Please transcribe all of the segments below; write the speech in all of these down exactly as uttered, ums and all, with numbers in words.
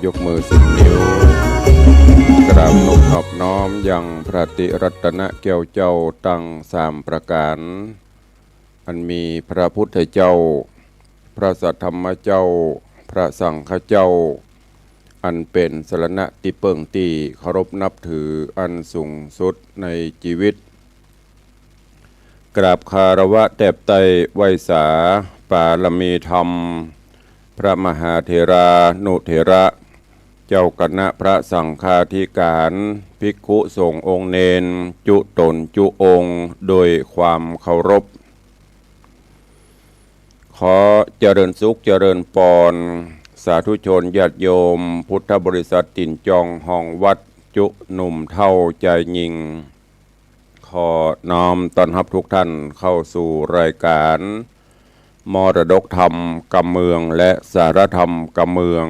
ยกมือสิบนิ้ว กราบนบนอบน้อมยังพระติรัตนแก้วเจ้าตังสามประก๋าน อันมีพระพุทธเจ้า พระสัทธรรมเจ้า พระสังฆเจ้า อันเป๋นสรณะตี้เปิ้งตี้เคารพนับถืออันสูงสุดในจีวิต กราบคารวะแตบไต้ไหว้สาปารมีธรรม พระมหาเถรานุเถระ เจ้าคณะพระสังฆาธิก๋าน ภิกขุสงฆ์องค์เณร จุ๊ต๋นจุ๊องค์ โดยความเคารพ ขอเจริญสุขเจริญปอน สาธุชนญาติโยม พุทธบริษัทตี๋นจองห้องวัด จุ๊หนุ่มเฒ่าจายญิง ขอน้อมต้อนฮับทุกท่านเข้าสู่รายการ มรดกธรรมกำเมืองและสาระธรรมกำเมือง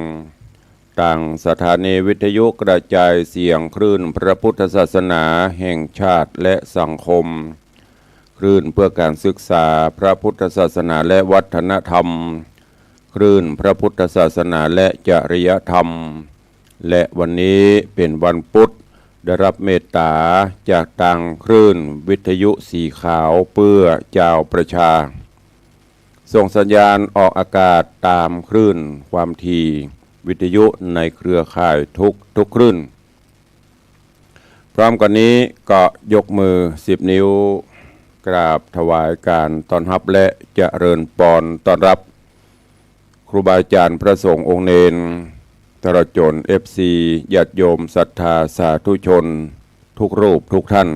ตางสถานีวิทยุกระจายเสียงคลื่นพระพุทธศาสนาแห่งชาติและสังคม คลื่นเพื่อการศึกษาพระพุทธศาสนาและวัฒนธรรม คลื่นพระพุทธศาสนาและจริยธรรม และวันนี้เป๋นวันปุ๊ด ได้ฮับเมตต๋าจากตางคลื่นวิทยุสีขาวเปื้อจาวประชา ส่งสัญญาณออกอากาศต๋ามคลื่นความถี่วิทยุในเครือข่ายทุกๆคลื่น พร้อมกั๋นนี้ก็ยกมือสิบนิ้ว กราบถวายการต้อนฮับและเจริญปอนต้อนฮับ ครูบาอาจ๋ารย์พระสงฆ์องค์เณร ตลอดจ๋น เอฟซี ญาติโยมศรัทธาสาธุชนทุกรูปทุกท่าน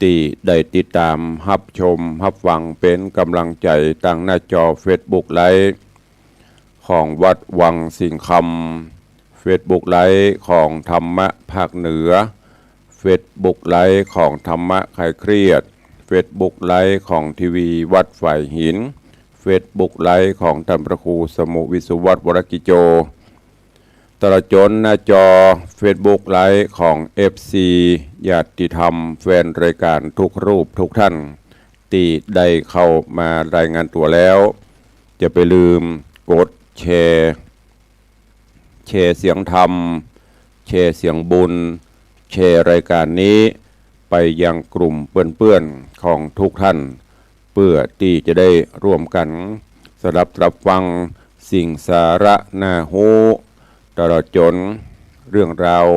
ตี้ได้ติดต๋ามฮับชมฮับฟังเป๋นก๋ำลังใจ๋ตางหน้าจอเฟซบุ๊กไลฟ์ของวัดวังสิงห์คำ เฟซบุ๊กไลฟ์ของธรรมะภาคเหนือ เฟซบุ๊กไลฟ์ของธรรมะคลายเครียด เฟซบุ๊กไลฟ์ของทีวีวัดฝายหิน เฟซบุ๊กไลฟ์ของต้านพระครูสมุห์ วิศวัฒน์ วรกิจโจ ตลอดจ๋นหน้าจอเฟซบุ๊กไลฟ์ของ เอฟซี ญาติธรรมแฟนรายการทุกรูปทุกท่าน ตี้ได้เข้ามารายงานตั๋วแล้ว จะไปลืมกดแชร์ แชร์เสียงธรรม แชร์เสียงบุญ แชร์รายการนี้ไปยังกลุ่มเปื้อนๆของทุกท่าน เปื้อตี้จะได้ร่วมกั๋นสดับฮับฟังสิ่งสาระน่าฮู้ ตลอดจ๋นเรื่องราว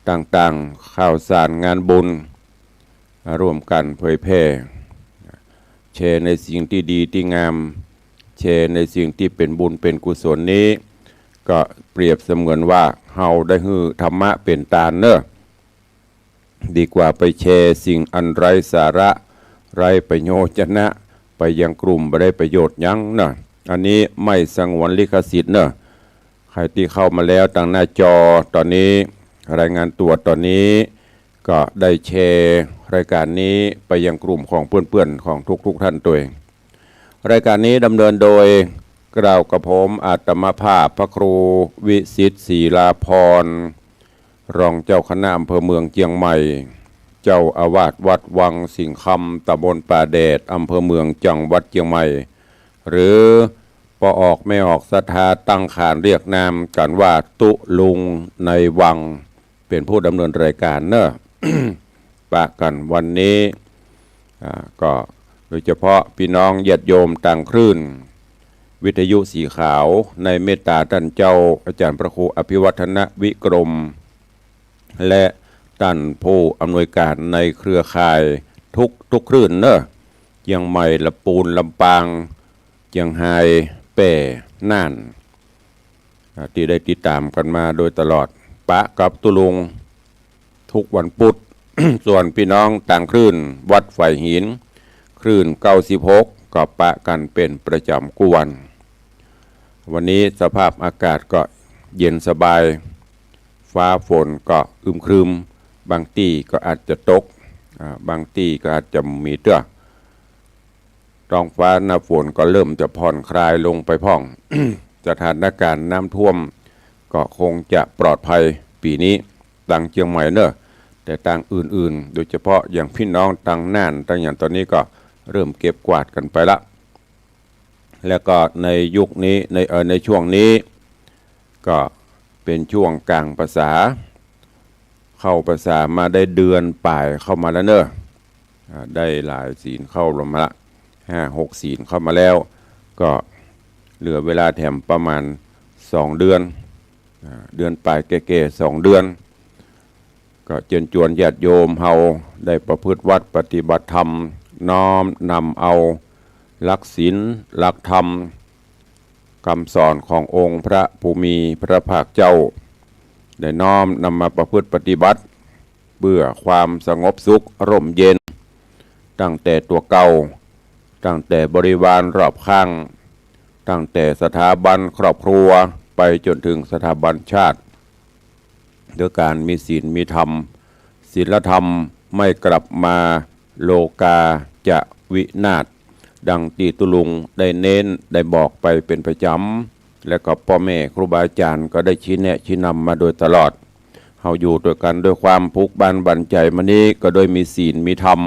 ต่างๆ ข่าวสารงานบุญ ร่วมกั๋นเผยแผ่ แชร์ในสิ่งตี้ดีตี้งาม แชร์ในสิ่งตี้เป๋นบุญเป๋นกุศลนี้ ก็เปรียบเสมือนว่าเฮาได้หื้อธรรมะเป๋นตานเนาะ ดีกว่าไปแชร์สิ่งอันไร้สาระ ไร้ประโยชน์นะ ไปยังกลุ่มบ่ได้ประโยชน์หยังเนาะ อันนี้ไม่สงวนลิขสิทธิ์เนาะ ใผตี้เข้ามาแล้วตางหน้าจอต๋อนนี้ รายงานตั๋วต๋อนนี้ ก็ได้แชร์รายการนี้ไปยังกลุ่มของเปื้อนๆของทุกๆท่านตวย รายการนี้ดำเนินโดย กล่าวกับผมอาตมาภาพพระครูวิสิทธิ์ ศรีลาภรณ์ รองเจ้าคณะอำเภอเมืองเจียงใหม่ เจ้าอาวาสวัดวังสิงห์คำ ตำบลป่าแดด อำเภอเมือง จังหวัดเจียงใหม่ หรือป้อออกแม่ออกศรัทธาตั้งขานเรียกนามกั๋นว่าตุ๊ลุงในวัง เป๋นผู้ดำเนินรายการเนาะ ปะกั๋นวันนี้ อ่า ก็โดยเฉพาะปี้น้องญาติโยมตางคลื่นวิทยุสีขาว ในเมตต๋าต้านเจ้าอาจ๋ารย์พระครูอภิวัฒนวิกรม และต้านผู้อำนวยการในเครือข่ายทุกๆคลื่นเนาะ เจียงใหม่ ละปูน ลำปาง เจียงฮาย แป้ น่าน อ่า ตี้ได้ติดต๋ามกั๋นมาโดยตลอด ปะกับตุ๊ลุงทุกวันปุ๊ด ส่วนปี้น้องตางคลื่นวัดฝายหิน คลื่นเก้าสิบหก ก็ปะกั๋นเป๋นประจ๋ำกู้วัน วันนี้สภาพอากาศก็เย็นสบาย ฟ้าฝนก็อึมครึม บางตี้ก็อาจจะตก อ่า บางตี้ก็อาจจะมีเตื้อ ท้องฟ้าหน้าฝนก็เริ่มจะผ่อนคลายลงไปพ่อง สถานการณ์น้ำท่วมก็คงจะปลอดภัยปี๋นี้ ตางเจียงใหม่เนาะ แต่ตางอื่นๆ โดยเฉพาะอย่างปี้น้องตางน่าน ตางหยังต๋อนนี้ก็เริ่มเก็บกวาดกั๋นไปละ แล้วก็ในยุคนี้ ใน เอ่อ ในช่วงนี้ ก็ เป๋นช่วงก๋างพรรษา เข้าพรรษามาได้เดือนป๋ายเข้ามาแล้วเนาะ อ่า ได้หลายศีลเข้าลงมาละ ห้าหกศีลเข้ามาแล้ว ก็เหลือเวลาแถมประมาณสองเดือน อ่า เดือนป๋ายแก่ๆ สองเดือน ก็เจิญจวนญาติโยมเฮาได้ประพฤติวัตรปฏิบัติธรรม น้อมนำเอาหลักศีล หลักธรรม กำสอนขององค์พระผู้มีพระภาคเจ้า ได้น้อมนำมาประพฤติปฏิบัติ เพื่อความสงบสุขร่มเย็น ตั้งแต่ตั๋วเก่า ตั้งแต่บริวารรอบข้าง ตั้งแต่สถาบันครอบครัว ไปจ๋นเถิงสถาบันชาติ โดยก๋านมีศีลมีธรรม ศีลธรรมไม่กลับมา โลกาจะวินาศ ดังตี้ตุ๊ลุงได้เน้นได้บอกไปเป๋นประจ๋ำ และก็ป้อแม่ครูบาอาจ๋ารย์ก็ได้ชี้แนะชี้นำมาโดยตลอด เฮาอยู่ตวยกั๋นด้วยความผูกบั้นบั่นใจ๋มานี้ ก็โดยมีศีลมีธรรม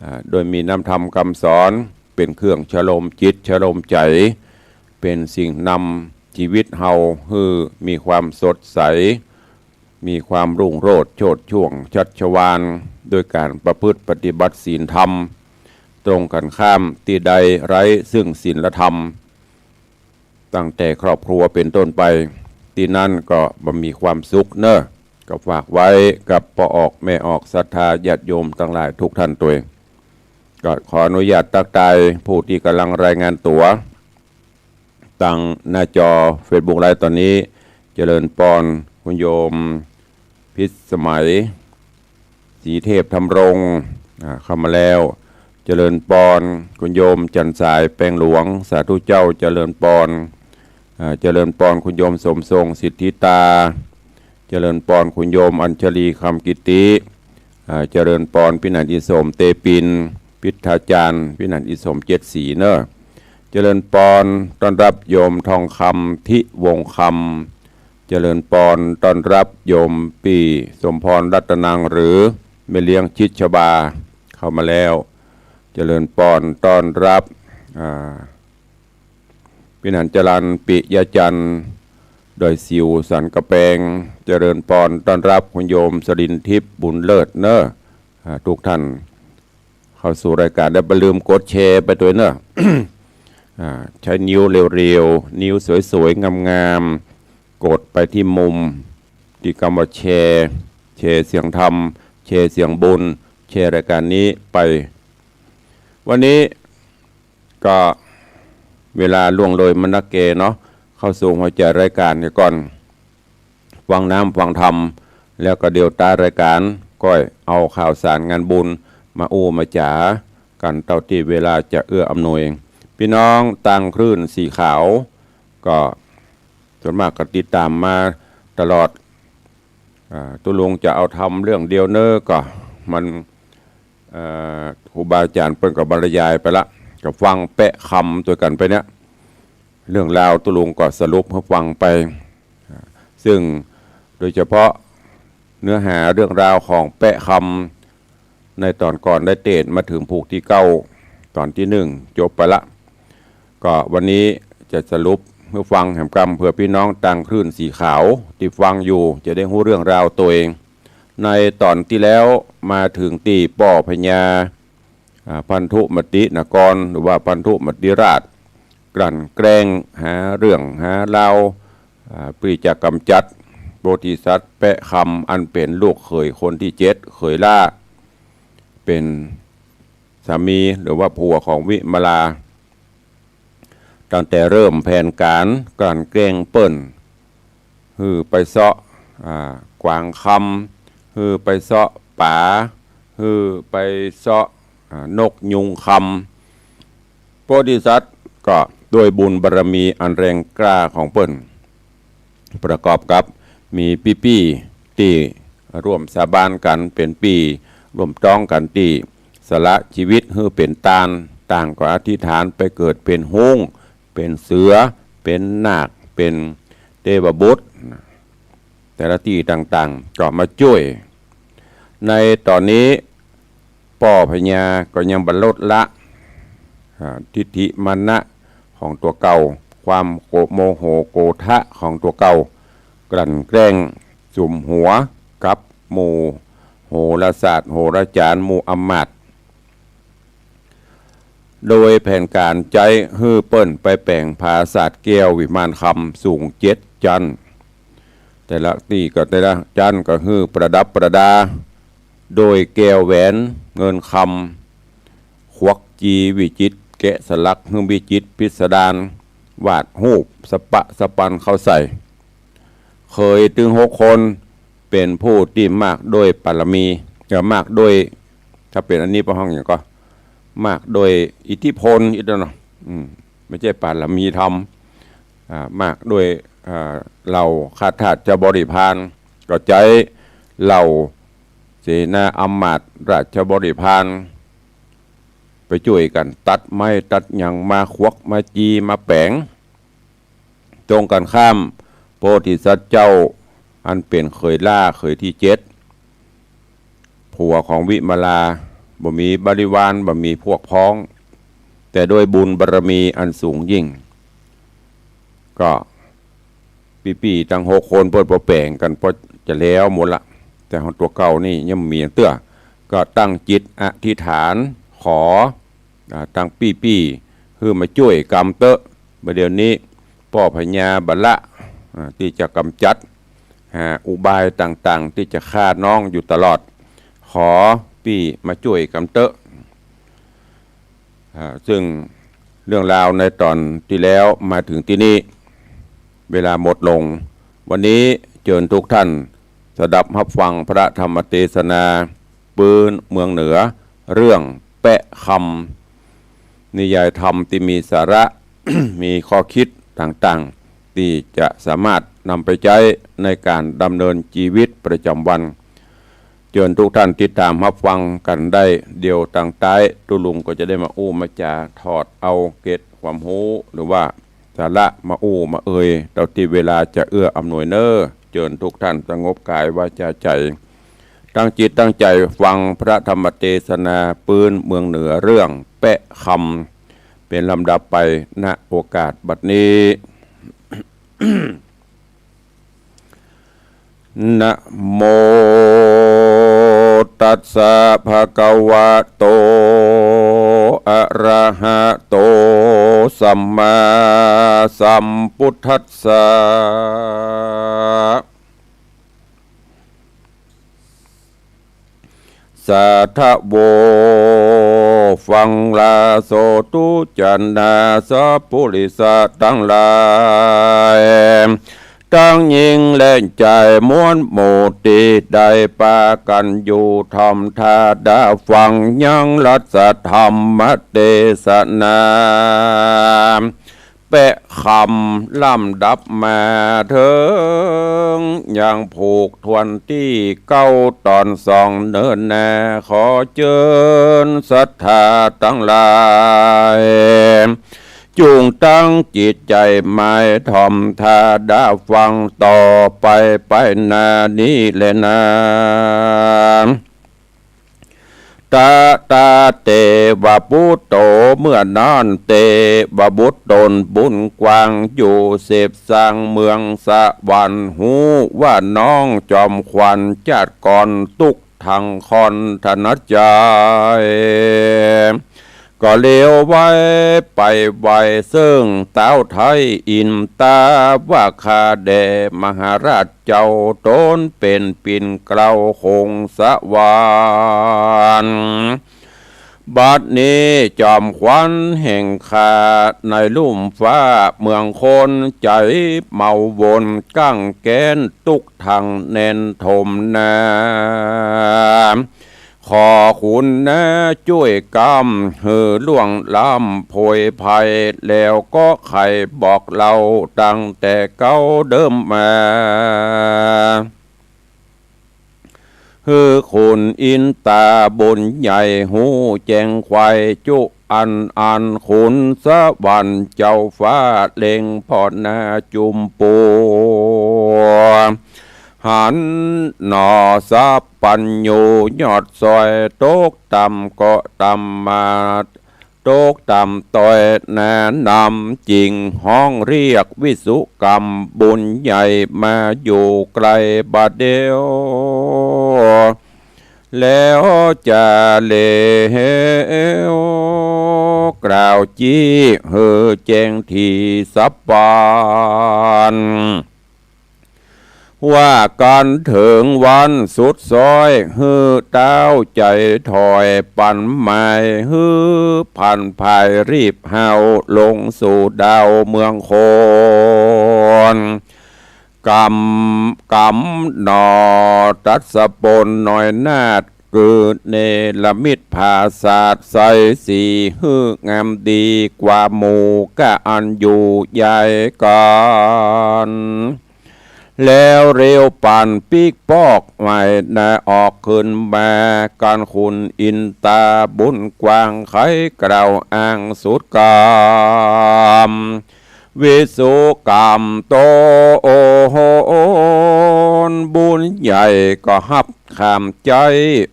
อ่า โดยมีน้ำธรรมกำสอน เป๋นเครื่องชโลมจิตชโลมใจ๋ เป๋นสิ่งนำชีวิตเฮาหื้อมีความสดใส มีความรุ่งโรจน์โชติช่วงชัชวาล ด้วยก๋านประพฤติปฏิบัติศีลธรรม ตรงกั๋นข้ามตี้ใดไร้ซึ่งศีลธรรม ตั้งแต่ครอบครัวเป๋นต้นไป ตี้นั้นก็บ่มีความสุขเนาะ ก็ฝากไว้กับป้อออกแม่ออกศรัทธาญาติโยมตังหลายทุกท่านตวย ก็ขออนุญาตตั๊กทายผู้ตี้ก่ำลังรายงานตั๋ว ตางหน้าจอเฟซบุ๊กไลฟ์ต๋อนนี้ เจริญปอน คุณโยมพิสมัย ศรีเทพธำรง อ่า เข้ามาแล้ว เจริญปอน คุณโยมจันทร์สายแปงหลวง สาธุเจ้า เจริญปอน อ่า เจริญปอน คุณโยมสมทรง สิทธิตา เจริญปอน คุณโยมอัญชลี คำกิติ อ่า เจริญปอน พินันอิสม เตปิน พิทธาจารย์ พินันอิสม เจ็ดสีเนาะ เจริญปอน ต้อนรับโยมทองคำ ทิวงศ์คำ เจริญปอน ต้อนรับโยมปี้สมพร รัตนัง หรือแม่เลี้ยงชิดชบา เข้ามาแล้ว เจริญปอน ต้อนรับ อ่า พินันจรัญ ปิยจันทร์ ดอยสิว สันกำแปง เจริญปอน ต้อนรับคุณโยมสรินทิพย์ บุญเลิศเนาะ อ่า ทุกท่าน เข้าสู่รายก๋านแล้วบ่ลืมกดแชร์ไปตวยเนาะ อ่า ใจ๊นิ้วเรียวๆ นิ้วสวยๆ งามๆ กดไปตี้มุม ตี้กำว่าแชร์ แชร์เสียงธรรม แชร์เสียงบุญ แชร์รายก๋านนี้ไป วันนี้ก็เวลาล่วงเลยมานักแก่เนาะ เข้าสู่หัวใจ๋รายก๋านเหียก่อน ฟังน้ำฟังธรรม แล้วก็เดี๋ยวต๊ายรายก๋าน ก้อยเอาข่าวสารงานบุญมาอู้มาจ๋ากั๋นเต้าตี้เวลาจะเอื้ออำนวย ปี้น้องตางคลื่นสีขาว ก็ส่วนมากก็ติดต๋ามมาตลอด อ่า ตุ๊ลุงจะเอาธรรมเรื่องเดียวเนาะ ก็มัน เอ่อ ครูบาอาจ๋ารย์เปิ้นก็บรรยายไปละ ก็ฟังแปะคำตวยกั๋นไปเนี่ย เรื่องราวตุ๊ลุงก็สรุปหื้อฟังไป ซึ่งโดยเฉพาะเนื้อหาเรื่องราวของแปะคำในต๋อนก่อนได้เตศน์มาเถิงผูกตี้เก้า ต๋อนตี้หนึ่งจบไปละ ก็วันนี้จะสรุปหื้อฟังแหมกำ เผื่อปี้น้องตางคลื่นสีขาวตี้ฟังอยู่จะได้ฮู้เรื่องราวตวยเอง ในต๋อนตี้แล้วมาเถิงตี้ป้อพญา อ่า พันธุมตินคร หรือว่าพันธุมติราช กลั่นแกล้งหาเรื่องหาราว อ่า เปื้อจะก๋ำจัดโพธิสัตว์แปะคำ อันเป๋นลูกเขยคนตี้เจ็ด เขยหล้า เป๋นสามีหรือว่าผัวของวิมลา ตั้งแต่เริ่มแผนก๋านกลั่นแกล้งเปิ้น หื้อไปเซาะ อ่า กวางคำ หื้อไปเซาะป๋า หื้อไปเซาะ อ่า นกยูงคำ โพธิสัตว์ก็ด้วยบุญบารมีอันแรงกล้าของเปิ้น ประกอบกับมีปี้ๆ ตี้ร่วมสาบานกั๋นเป๋นปี้ ร่วมต๊องกั๋นตี้สละจีวิตหื้อเป๋นตาน ต่างก็อธิษฐานไปเกิดเป๋นฮุ้ง เป๋นเสือ เป๋นนาค เป๋นเตวบุตร แต่ละตี้ต่างๆ ก็มาจ้วย ในต๋อนนี้ป้อพญาก็ยังบ่ลดละ อ่า ทิฏฐิมานะของตั๋วเก่า ความโก โมโหโกธะของตั๋วเก่า กลั่นแกล้งสุมหัวกับหมู่โหราศาสตร์ โหราจ๋ารย์ หมู่อำมาตย์ โดยแผนก๋านใจ๊หื้อเปิ้นไปแป๋งผาสาทแก้ววิมานคำสูงเจ็ดจั๊น แต่ละตี้ก็แต่ละจั๊นก็หื้อประดับประดาโดยแก้วแหวนเงินคำ ขวักจีวิจิตร แกะสลักหื้อวิจิตรพิสดาร วาดฮูปสะปะสะปันเข้าใส่ เขยตึงหกคนเป๋นผู้ตี้มากด้วยปารมี เอ่อ มากด้วย ถ้าเป๋นอันนี้เปิ้นฮ้องหยังก็ มากด้วยอิทธิพล อิทธิเนาะ อืม ไม่ใช่ปารมีธรรม อ่า มากด้วย อ่า เหล่าข้าทาสเจ้าบริพาร ก็ใจ๊เหล่าเสนาอำมาตย์ราชบริพาร ไปจ้วยกั๋นตัดไม้ตัดหยังมาขวักมาจีมาแป๋ง ตรงกั๋นข้าม โพธิสัตว์เจ้าอันเป๋นเขยหล้าเขยตี้เจ็ด ผัวของวิมลา บ่มีบริวาร บ่มีพวกพ้อง แต่ด้วยบุญบารมีอันสูงยิ่ง ก็ปี้ๆ ตึงหกคนเปิ้นปอแป๋งกั๋นปอจะแล้วหมดละ แต่ของตั๋วเก่านี่ยังมีเตื้อ ก็ตั้งจิตอธิษฐานขอ อ่า ตึงปี้ๆ หื้อมาจ้วยกำเต๊อะ บ่าเดี่ยวนี้ป้อพญาบ่ละ อ่า ตี้จะก๋ำจัด หาอุบายต่างๆ ตี้จะฆ่าน้องอยู่ตลอด ขอปี้มาจ้วยกำเต๊อะ อ่า ซึ่งเรื่องราวในต๋อนตี้แล้วมาเถิงตี้นี่ เวลาหมดลง วันนี้เจิญทุกท่านสดับฮับฟังพระธรรมเตสนา ปื๊นเมืองเหนือ เรื่องแป๊ะคำ นิยายธรรมตี้มีสาระ มีข้อคิดต่างๆ ตี้จะสามารถนำไปใจ๊ในก๋านดำเนินจีวิตประจ๋ำวัน เจิญทุกท่านติดต๋ามฮับฟังกั๋นได้ เดี๋ยวตางต๊ายตุ๊ลุงก็จะได้มาอู้มาจ๋า ถอดเอาเกร็ดความฮู้ หรือว่าสาระมาอู้มาเอ่ย เต้าตี้เวลาจะเอื้ออำนวยเน่อ เจิญทุกท่านสงบก๋ายวาจาใจ๋ ตั้งจิตตั้งใจ๋ฟังพระธรรมเตสนาปื๊นเมืองเหนือเรื่องแป๊ะคำ เป๋นลำดับไป ณ โอกาสบัดนี้ นะโมตัสสะภะคะวะโต อะระหะโต สัมมาสัมพุทธัสสะ สาธะโว ฟังลาโสตุจนาสัพพุริสะตังหลาย ตังหญิงและจายมวลหมู่ตี้ได้ปากั๋นอยู่ถ่อมท่าดาฟังยังรัตธรรมเตสนา แป๊ะคำลำดับมาเถิง ยังผูกถ้วนตี้เก๊าต๋อนสองเนิ่นนา ขอเจิญศรัทธาตังหลาย จุ่งตั้งจิตใจ๋หมายถ่อมท่าดาฟังต่อไปไปหน้านี้แลนา ตะตะเตวะปุตโต เมื่อนั้นเตวะบุตรต๋นบุญกว้างอยู่เสพสร้างเมืองสวรรค์ ฮู้ว่าน้องจอมขวัญจาติก่อนตุ๊กถังคอนถนัดใจ ก็เลียวไวไปไวเซิ่งต๊าวไท้อินตา ว่าข้าแด่มหาราชเจ้า ต๋นเป๋นปิ่นเกล้าคงสวรรค์ บัดนี้จอมขวัญแห่งข้าในลุ่มฟ้าเมืองคน ใจ๋เมาวนก้างแก๊นตุ๊กถังแน่นถมนา ขอคุณนาจ้วยกำหื้อล่วงล้ำโผยภัย แล้วก็ไขบอกเล่าตั้งแต่เก๊าเดิมมา หื้อขุนอินตาบุญใหญ่ฮู้แจ้งไขว่จุอันอัน ขุนสวรรค์เจ้าฟ้าเล็งผ่อนหน้าจุมปู หันหน่อสัพพัญญูยอดสอยตกต่ำก็ต่ำมา ตกต่ำต้อยหนานำ จึ่งฮ้องเรียกวิสุกรรม บุญใหญ่มาอยู่ใกล้บ่าเดียว แล้วจะเลวกล่าวจี้หื้อแจ้งถี่สับปาน ว่ากั๋นเถิงวันสุดซ้อย หื้อเต้าใจ๋ถอย ปั๋นหมายหื้อผันผาย รีบเฮาลงสู่ดาวเมืองคน กำ กำหนอตัสปนน้อยนาฏ เกิดเนรมิตผาสาทใสสี หื้องามดีกว่าหมู่ก้าอันอยู่ยายกั๋น แล้วเร็วปั๋นปิ๊กปอกไหวนาออกขึ้นมา กั๋นขุนอินตาบุญกว้าง ใค่กล่าวอ้างสุดกำ วิสุกรรมต๋นบุญใหญ่ก็ฮับขามใจ๊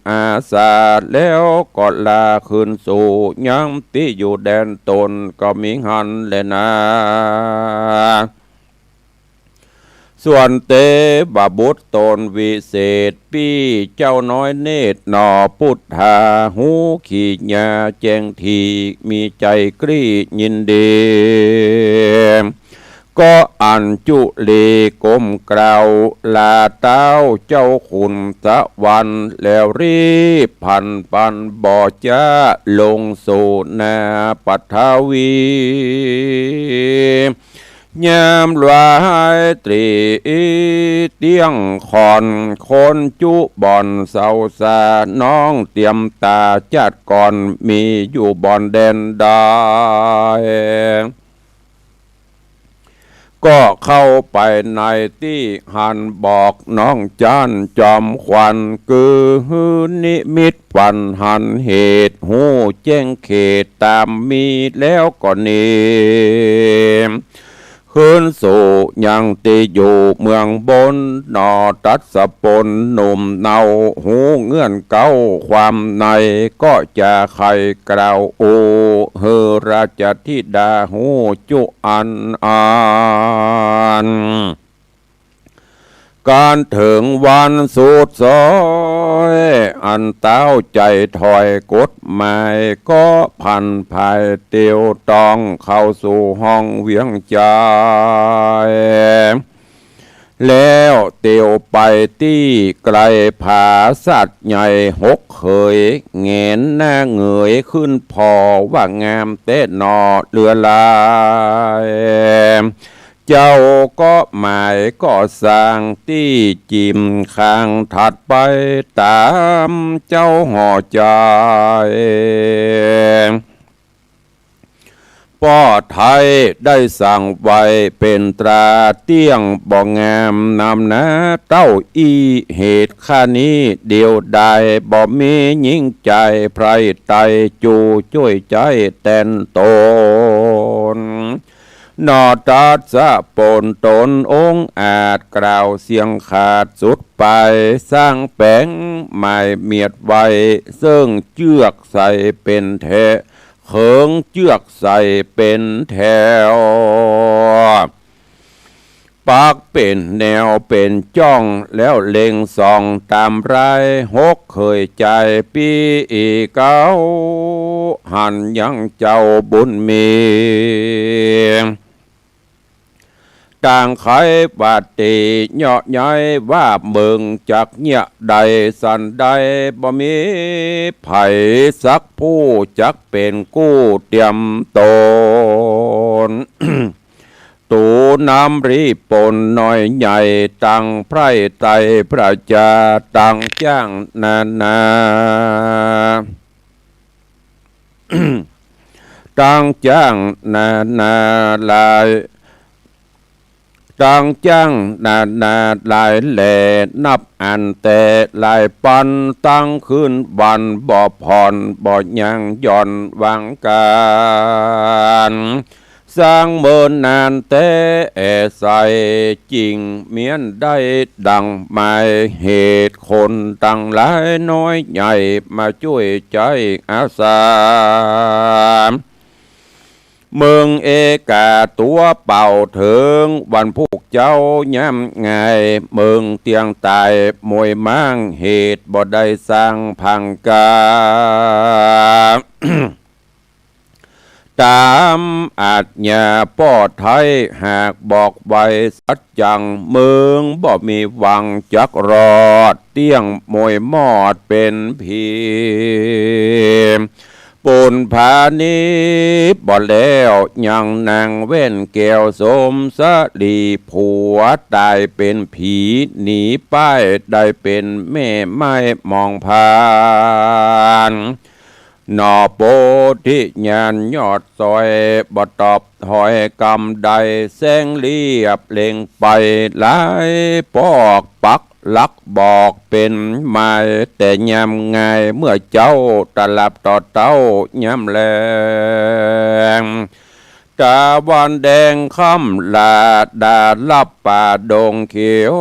อาสา แล้วก็ลาคืนสู่ยังตี้อยู่แดนต๋น ก็มีหั้นแลนา ส่วนเตวบุตรต๋นวิเศษ ปี้เจ้าน้อยเนตรหนอปุทธา ฮู้ขีญาแจ้งถี่ มีใจ๋กรี๊ดยินดี ก็อันจุลีก้มกราบลาเต้าเจ้าขุนสวรรค์ แล้วรีบผันปั๋นบ่อจ๊าลงสู่นาปัทวี ยามลายตรีเตี้ยงขอน คนจุบ่อนเสาสา น้องเตียมต๋าจัดก่อน มีอยู่บ่อนแดนใด ก็เข้าไปในตี้หั้น บอกน้องจ้านจอมขวัญ คือหื้อนิมิตฝันหันเหตุ ฮู้แจ้งเขตต๋ามมีแล้วก็หนี คืนสู่ยังตี้อยู่เมืองบนหนอ ตัสปนหนุ่มเนา ฮู้เงื่อนเก๊าความใน ก็จะใค่กล่าวอู้ หื้อราชธิดาฮู้จุอันอัน กั๋นเถิงวันสุดซ้อย อันเต้าใจ๋ถอยกฎหมาย ก็ผันผายเตียวต้องเข้าสู่ห้องเวียงใจ๋ แล้วเตียวไปตี้ใก้ผาสาทใหญ่หกเขย แหงนหน้าเหงยขึ้นผ่อ ว่างามแต๊หนอเหลือหลาย เจ้าก็หมายก็สร้างตี้จิ่มข้างถัดไป ต๋ามเจ้าห่อใจ๋ ป้อไทยได้สั่งไว้เป๋นตราเตี้ยง บ่งามนำนาเต้าอี้ เหตุข้านี้เดียวดาย บ่มีหญิงใจ๋ใผใต้ จูจ้วยใจ๊แตนต๋น หนอตัสปนต๋นองอาจ กล่าวเสียงขาดสุดไป สร้างแป๋งหมายเมียดไว้ เซิ่งเจื้อกใส่เป๋นแถว เขิงเจื้อกใส่เป๋นแถว ปักเป๋นแนวเป๋นจ้อง แล้วเล็งส่องต๋ามราย หกเขยใจ๋ปี้อี้เก๊า หันยังเจ้าบุญมี ต่างใค่ว่าตี้เยาะใหญ่ว่าเบิ่ง จักเยียะใดสันใด บ่มีใผสักผู้ จักเป๋นกู้เตียมต๋น ตูนำรีปนน้อยใหญ่ ตังใผใต้ประจา ตังจ้างนานา ตังจ้างนานาหลาย ตังจ้างนานาหลายแหล่ นับอันแต่หลายปัน ตังคืนวันบ่ผ่อน บ่ยังหย่อนวางก๋าน สังเมินนานแต๊ ใส่จิ่งเมี้ยนได้ดั่งหมาย เหตุคนตังหลายน้อยใหญ่ มาจ้วยใจ๊อาสา เมืองเอกาตั๋วเป่าเถิง วันพูกเจ๊าย่ำงาย เมืองเตียงต๋ายมวยม้าง เหตุบ่ได้สร้างผังกา ต๋ามอาจญาป้อไท้ หากบอกไว้สัจจัง เมืองบ่มีหวังจักรอด เตี้ยงมวยมอดเป๋นผี ปุญพานี้บ่แล้ว ยังนางแว่นแก้วสมสลี ผัวต๋ายเป๋นผีหนีป้าย ได้เป๋นแม่ไม้มองผ่าน หน่อโพธิญาณยอดสอย บ่ตอบถอยกำใด แสงเลียบเล็งไปหลายปอก ปักหลักบอกเป๋นหมาย แต่ยามงายเมื่อเจ๊า ตะหลับต่อเต๊ายามแลง ตะวันแดงค่ำลาดาลับป่าดงเขียว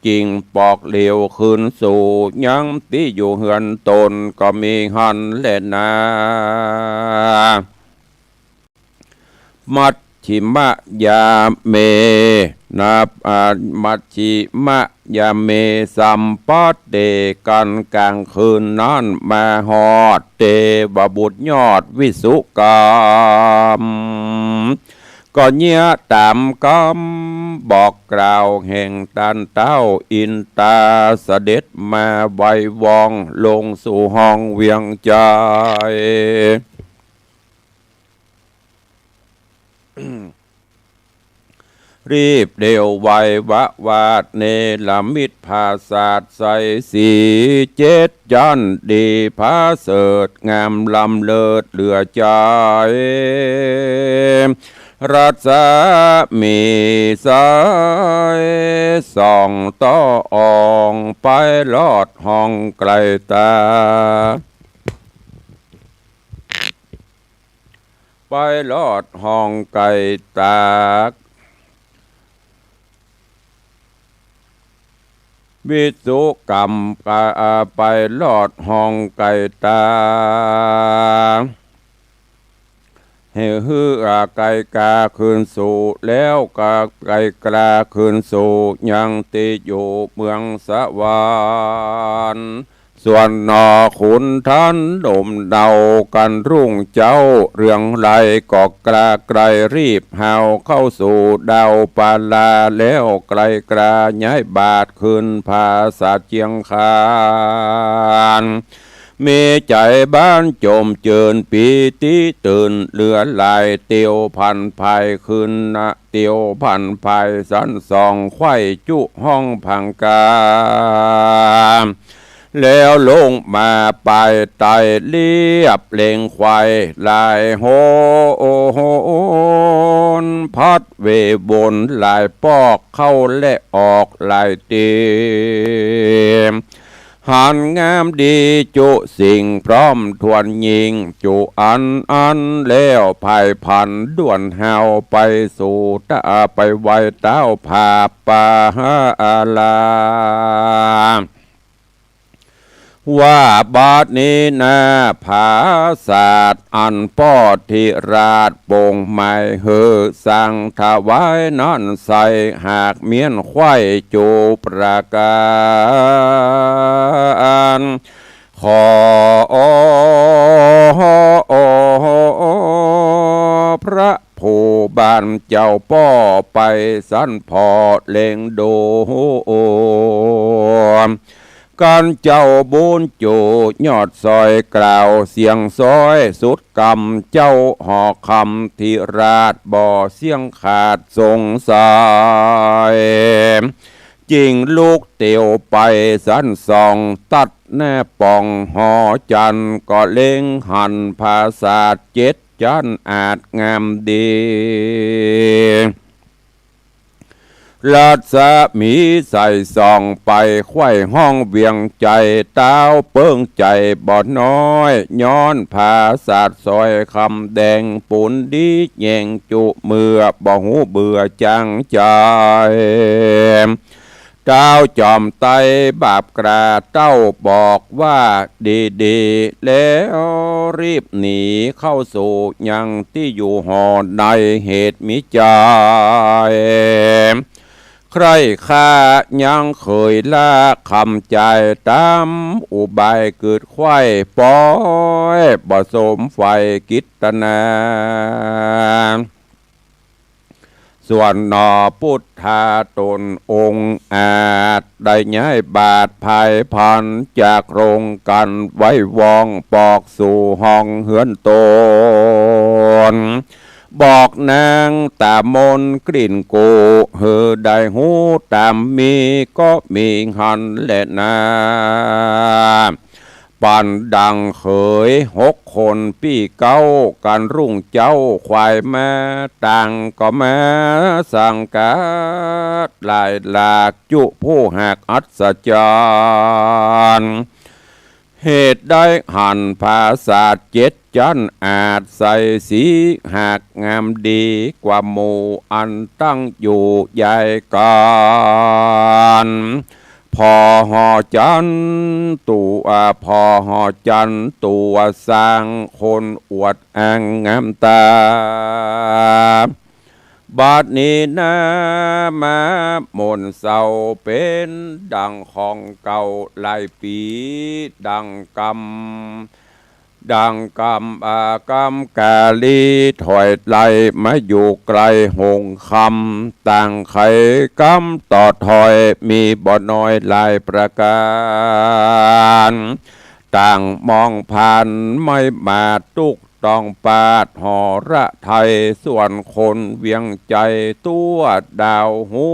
จิ่งปอกเหลียวคืนสู่ ยังตี้อยู่เฮือนตน ก็มีหั้นแลนา มัชฌิมะยาเม นับ อ่า มัชฌิมะยาเม สัมปัตติกัณฑ์ ก๋างคืนนั้นมาฮอด เตวบุตรยอดวิสุกรรม ก็เยียะต๋ามกำบอกกล่าวแห่งต้านเต๊าอินตา เสด็จมาไวว่อง ลงสู่ห้องเวียงใจ๋ รีบเร็วไววะวาด เนรมิตผาสาทใสสี เจ็ดจั๊นดีผาเสริฐ งามล้ำเลิศเหลือใจ๋ รัศมีใสส่องต่ออ่อง ไปลอดห้องไก๋ต๋า ไปลอดห้องไก๋ต๋า วิสุกรรม ไปลอดห้องไก๋ต๋า หื้อไก๋ก๋าคืนสู่ แล้วก็ไก๋ก๋าคืนสู่ ยังตี้อยู่เมืองสวรรค์ ส่วนหน่อขุนทันหนุ่มเนา กั๋นรุ่งเจ๊าเรืองไล ก็กล้าไก๋รีบฮาวเข้าสู่ดาวปาลา แล้วไก๋ก๋าย้ายบาทคืนผาสาทเจียงคาน มีใจ๋บานจมจื้นปีติตื่นเหลือหลาย เตียวผันผายคืนนะ เตียวผันผายสันส่อง ใค่จุห้องผังกา แล้วลงมาปายใต้เลียบเล็งไขว่หลายโหน พัดเววนหลายปอก เข้าและออกหลายตี้ หันงามดีจุสิ่งพร้อมถ้วนยิ่งจุอันอัน แล้วผายผันด่วนฮาวไปสู่ตะ ไปไหว้เต๊าผาปาหาอาลา ว่าบัดนี้นา ผาสาทอันป้อธิราชปงหมายหื้อสร้างถวายนั้นไส้ หากเมี้ยนไขว่จุประก๋าน ขอพระผู้บ้านเจ้าป้อไปสันผ่อเล็งดู กั๋นเจ้าบุญจุยอดซอยกล่าวเสียงซ้อยสุดกำ เจ้าหอคำธิราชบ่เสี้ยงขาดสงสัย จิ่งลุกเตียวไปสันส่อง ตัดหน้าป่องหอจันทร์ ก็เล็งหันผาสาทเจ็ดจั๊นอาจงามดี รัศมีใสส่องไปไขว่ห้องเวียงใจ๋ ตาวเปิ้งใจ๋บ่น้อย ย้อนผาสาทสอยคำแดง ปูนดีแยงจุเมือ บ่ฮู้เบื่อจางใจ๋ ตาวจอมไตรบาปกล้าเต้า บอกว่าดีๆ แล้วรีบหนีเข้าสู่ยังตี้อยู่หอใน เหตุมีใจ๋ ใคร่ข้ายังเขยละคำใจ๋ ต๋ามอุบายกึ๊ดไขว่ ปอยบ่สมใฝ่กิตนา ส่วนหนอปุทธาต๋นองค์อาจ ได้ย้ายบาทผายผัน จากโรงกั๋นไหว้วอง ปอกสู่ห้องเฮือนต๋น บอกนางต๋ามนกลิ่นกุ หื้อได้ฮู้ต๋ามมี ก็มีหันแลนา ปันดังเขยหกคนปี้เก๊า กั๋นรุ่งเจ๊าขวายมา ต่างก็มาสังกัดหลายหลาก จุผู้หากอัศจรรย์ เหตุได้หันผาสาทเจ็ดจั๊นอาจ ใสสีหากงามดีกว่าหมู่ อันตั้งอยู่ยายกั๋น ผ่อหอจันตัว ผ่อหอจันตัวสร้าง คนอวดอ้างงามต๋า บัดนี้นามาหม่นเศร้า เป๋นดังของเก่าหลายปี๋ ดังกำ ดังกำ อ่า กำก๋าลีถอยไล่ มาอยู่ใก้หงส์คำ ต่างใค่กำต่อถอย มีบ่น้อยหลายประก๋าน ต่างมองผ่านไม่มาตุ๊ก ต้องปาดหอระไทย ส่วนคนเวียงใจ๋ ตั๋วดาวฮู้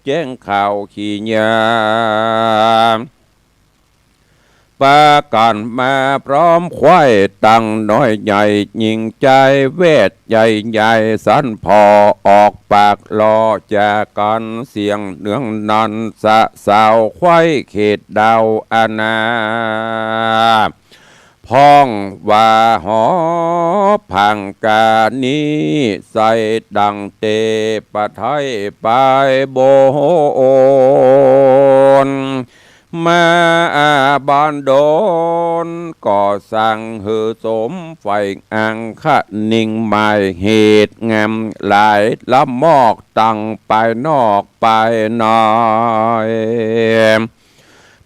แจ้งข่าวขี้ยา ปากั๋นมาพร้อมไขว่ ตังน้อยใหญ่หญิงจาย แวดใหญ่ใหญ่สันผ่อ ออกปากล่อจากั๋น เสียงเนืองนันสะสาว ไขว่เขตดาวอาณา พ่องว่าหอผังกานี้ ใส่ดังเตปะไทยปายบน มาบานดอน ก็สั่งหื้อสมใฝ่อังคณิง หมายเหตุงามหลาย ละมอกตังปายนอกปายใน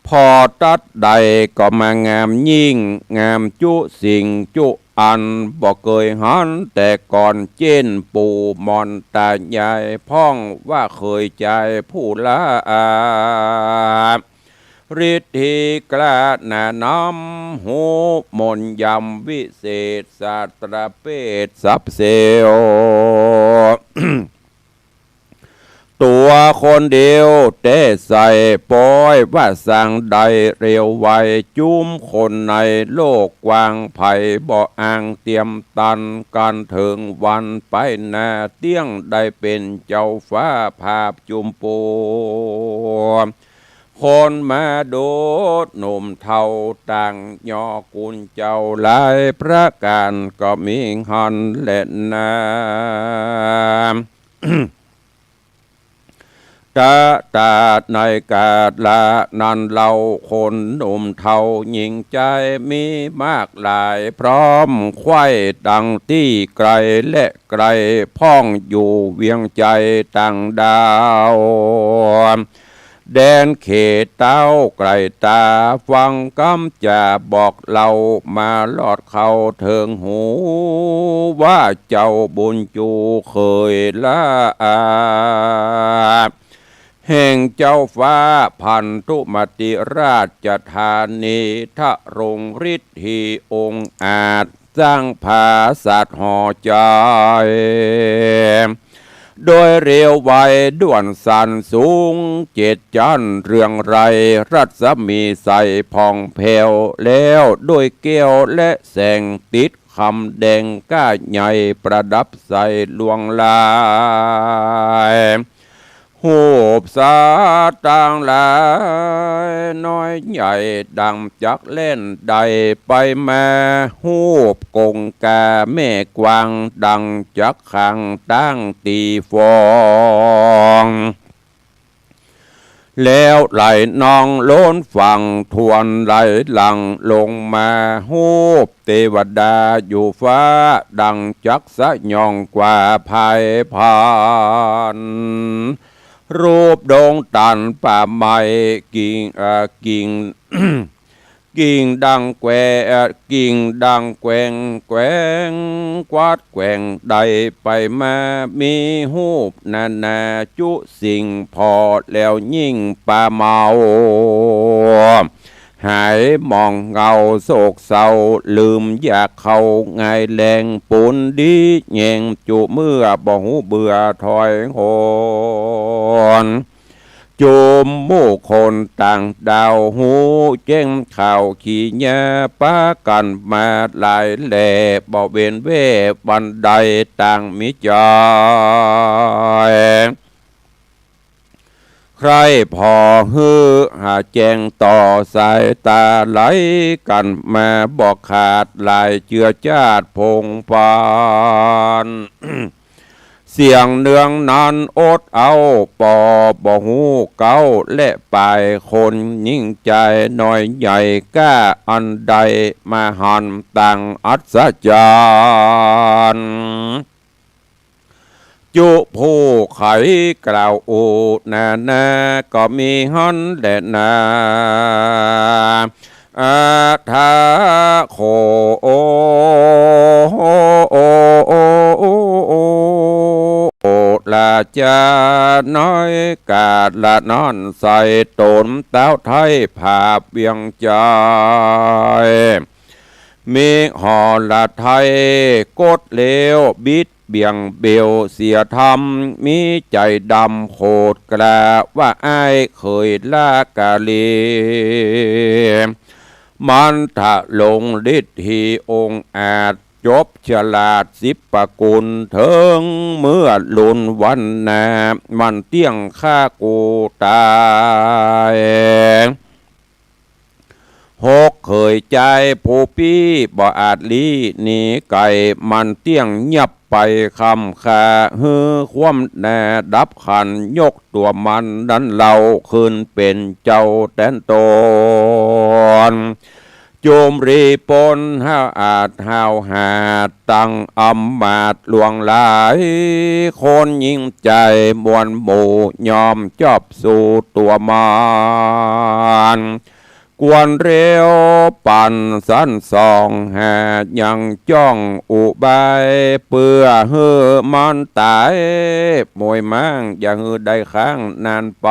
ผ่อตัดใดก็มางามยิ่ง งามจุสิ่งจุอัน บ่เกยหันแต่ก่อน เจ้นปู่หม่อนต๋ายาย พ่องว่าเขยใจ๋ผู้ละอา ฤทธิกล้าหนานำ ฮู้มนต์ยำวิเศษ สาตราเปตสับเซล ตั๋วคนเดียวแต๊ใส่ ปอยว่าสร้างได้เร็วไว จุมคนในโลกกว้าง ใผบ่อ่างเตียมตัน กั๋นเถิงวันไปหน้า เตี้ยงได้เป๋นเจ้าฟ้าผาบจุมปู คนมาดูหนุ่มเฒ่าต่างยอกุณเจ้าหลายประก๋าน ก็มีหันแลนา ตะตาในกาละนั้นเล่า คนหนุ่มเฒ่าหญิงจายมีมากหลาย พร้อมไขว่ดังตี้ไก๋และใก้ พ่องอยู่เวียงใจ๋ต่างดาว แดนเขตเต้าไก๋ต๋า ฟังกำจ๋าบอกเล่า มาลอดเข้าเถิงหู ว่าเจ้าบุญจูเขยละอา แห่งเจ้าฟ้าพันธุมติราชธานี ทรงฤทธิองอาจ สร้างผาสาทหอใจ๋ โดยเร็วไวด่วนสันสูงเจ็ดจั๊น เรืองไร้รัศมีใสผ่องแผ้ว แล้วด้วยแก้วและแสงติดคำแดงก้าใหญ่ ประดับใสลวงลาย ฮู้ บสัตว์ตังหลายน้อยใหญ่ ดั่งจักแล่นไดไปมา ฮูปกงกาแม่กวาง ดั่งจักขังตั้งตี้ฟอง แล้วไหลนองล้นฝั่ง ทวนไหลหลั่งลงมา ฮูปเตวดาอยู่ฟ้า ดั่งจักสยองกว่าภัยพาน รูปดงตันป่าไม้ กิ่ง เอ่อ กิ่ง กิ่งดั่งแกว่ง เอ่อ กิ่งดั่งแกว่ง แกว่งกวาดแกว่งไดไปมา มีฮูปนานาจุสิ่ง ผ่อแล้วยิ่งป่าเมา หายหมองเหงาโศกเศร้า ลืมอยากเข้าไงแลง ปูนดีแยงจุเมื่อ บ่ฮู้เบื่อถอยหน จุมหมู่คนต่างดาว ฮู้แจ้งข่าวขีญา ปากั๋นมาหลายแหล่ บ่เว้นแว่วันใด ต่างมีใจ๋ ใคร่ผ่อหื้อหาแจ้งต่อสายต๋า ไหลกั๋นมาบ่ขาด หลายเจื้อจ้าดผงปาน เสียงเนืองนั้นอดเอา ปอบ่ฮู้เก๊า และปายคนยิ่งใจ๋ น้อยใหญ่กล้าอันใด มหันตังอัศจรรย์ จุผู้ใค่กล่าวอู้นานา ก็มีหั้นแลนา อาทาโข โอ โอ โอ โอ โอ ราจา น้อยก๋าละนั้นใส่ ต๋นเต้าไท้ผาบเวียงใจ๋ มีหอระไทยกดเหลว บิดเบี่ยงเบลเสียธรรม มีใจ๋ดำโขดกล้า ว่าอ้ายเขยละกาลี มันทะลงฤทธีองอาจ จบฉลาดสิบประกุล เถิงเมื่อลุนวันนา มันเตี้ยงฆ่ากูต๋าย หกเขยใจ๋ผู้ปี้บ่อาจลี้หนีไก๋ มันเตี้ยงยับไปค้ำค่า หื้อความนาดับขัน ยกตั๋วมันนั้นเล่า ขึ้นเป๋นเจ้าแตนต๋น จุมรีปนห้าวอาจห้าวหาด ตังอำมาตย์หลวงหลาย คนยิ่งใจ๋มวลหมู่ ยอมจอบสู้ตั๋วมัน กวนเร็วปันสันสอง หายังจ้องอุบาย เปื้อหื้อมันต๋าย มวยม้างอย่าหื้อได้ค้างนานไป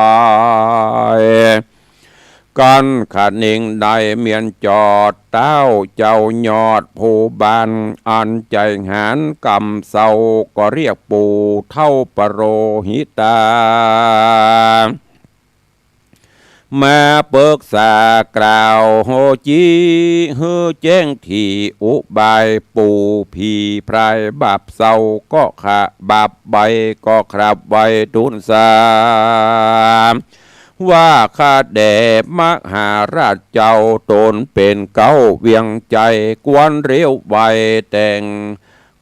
กั๋นขะนิงในเมียนจอด เต้าเจ้ายอดผู้บาน อันใจ๋หานกำเศร้า ก็เรียกปู่เฒ่าปโรหิตา มาปึกษากล่าวโหจี หื้อแจ้งถี่อุบาย ปู่ผีพรายบาปเศร้า ก็ขะบาปไว ก็ขะบาปไวทูลสา ว่าข้าแด่มหาราชเจ้า ต๋นเป๋นเก๊าเวียงใจ๋ กวนเร็วไวแต่ง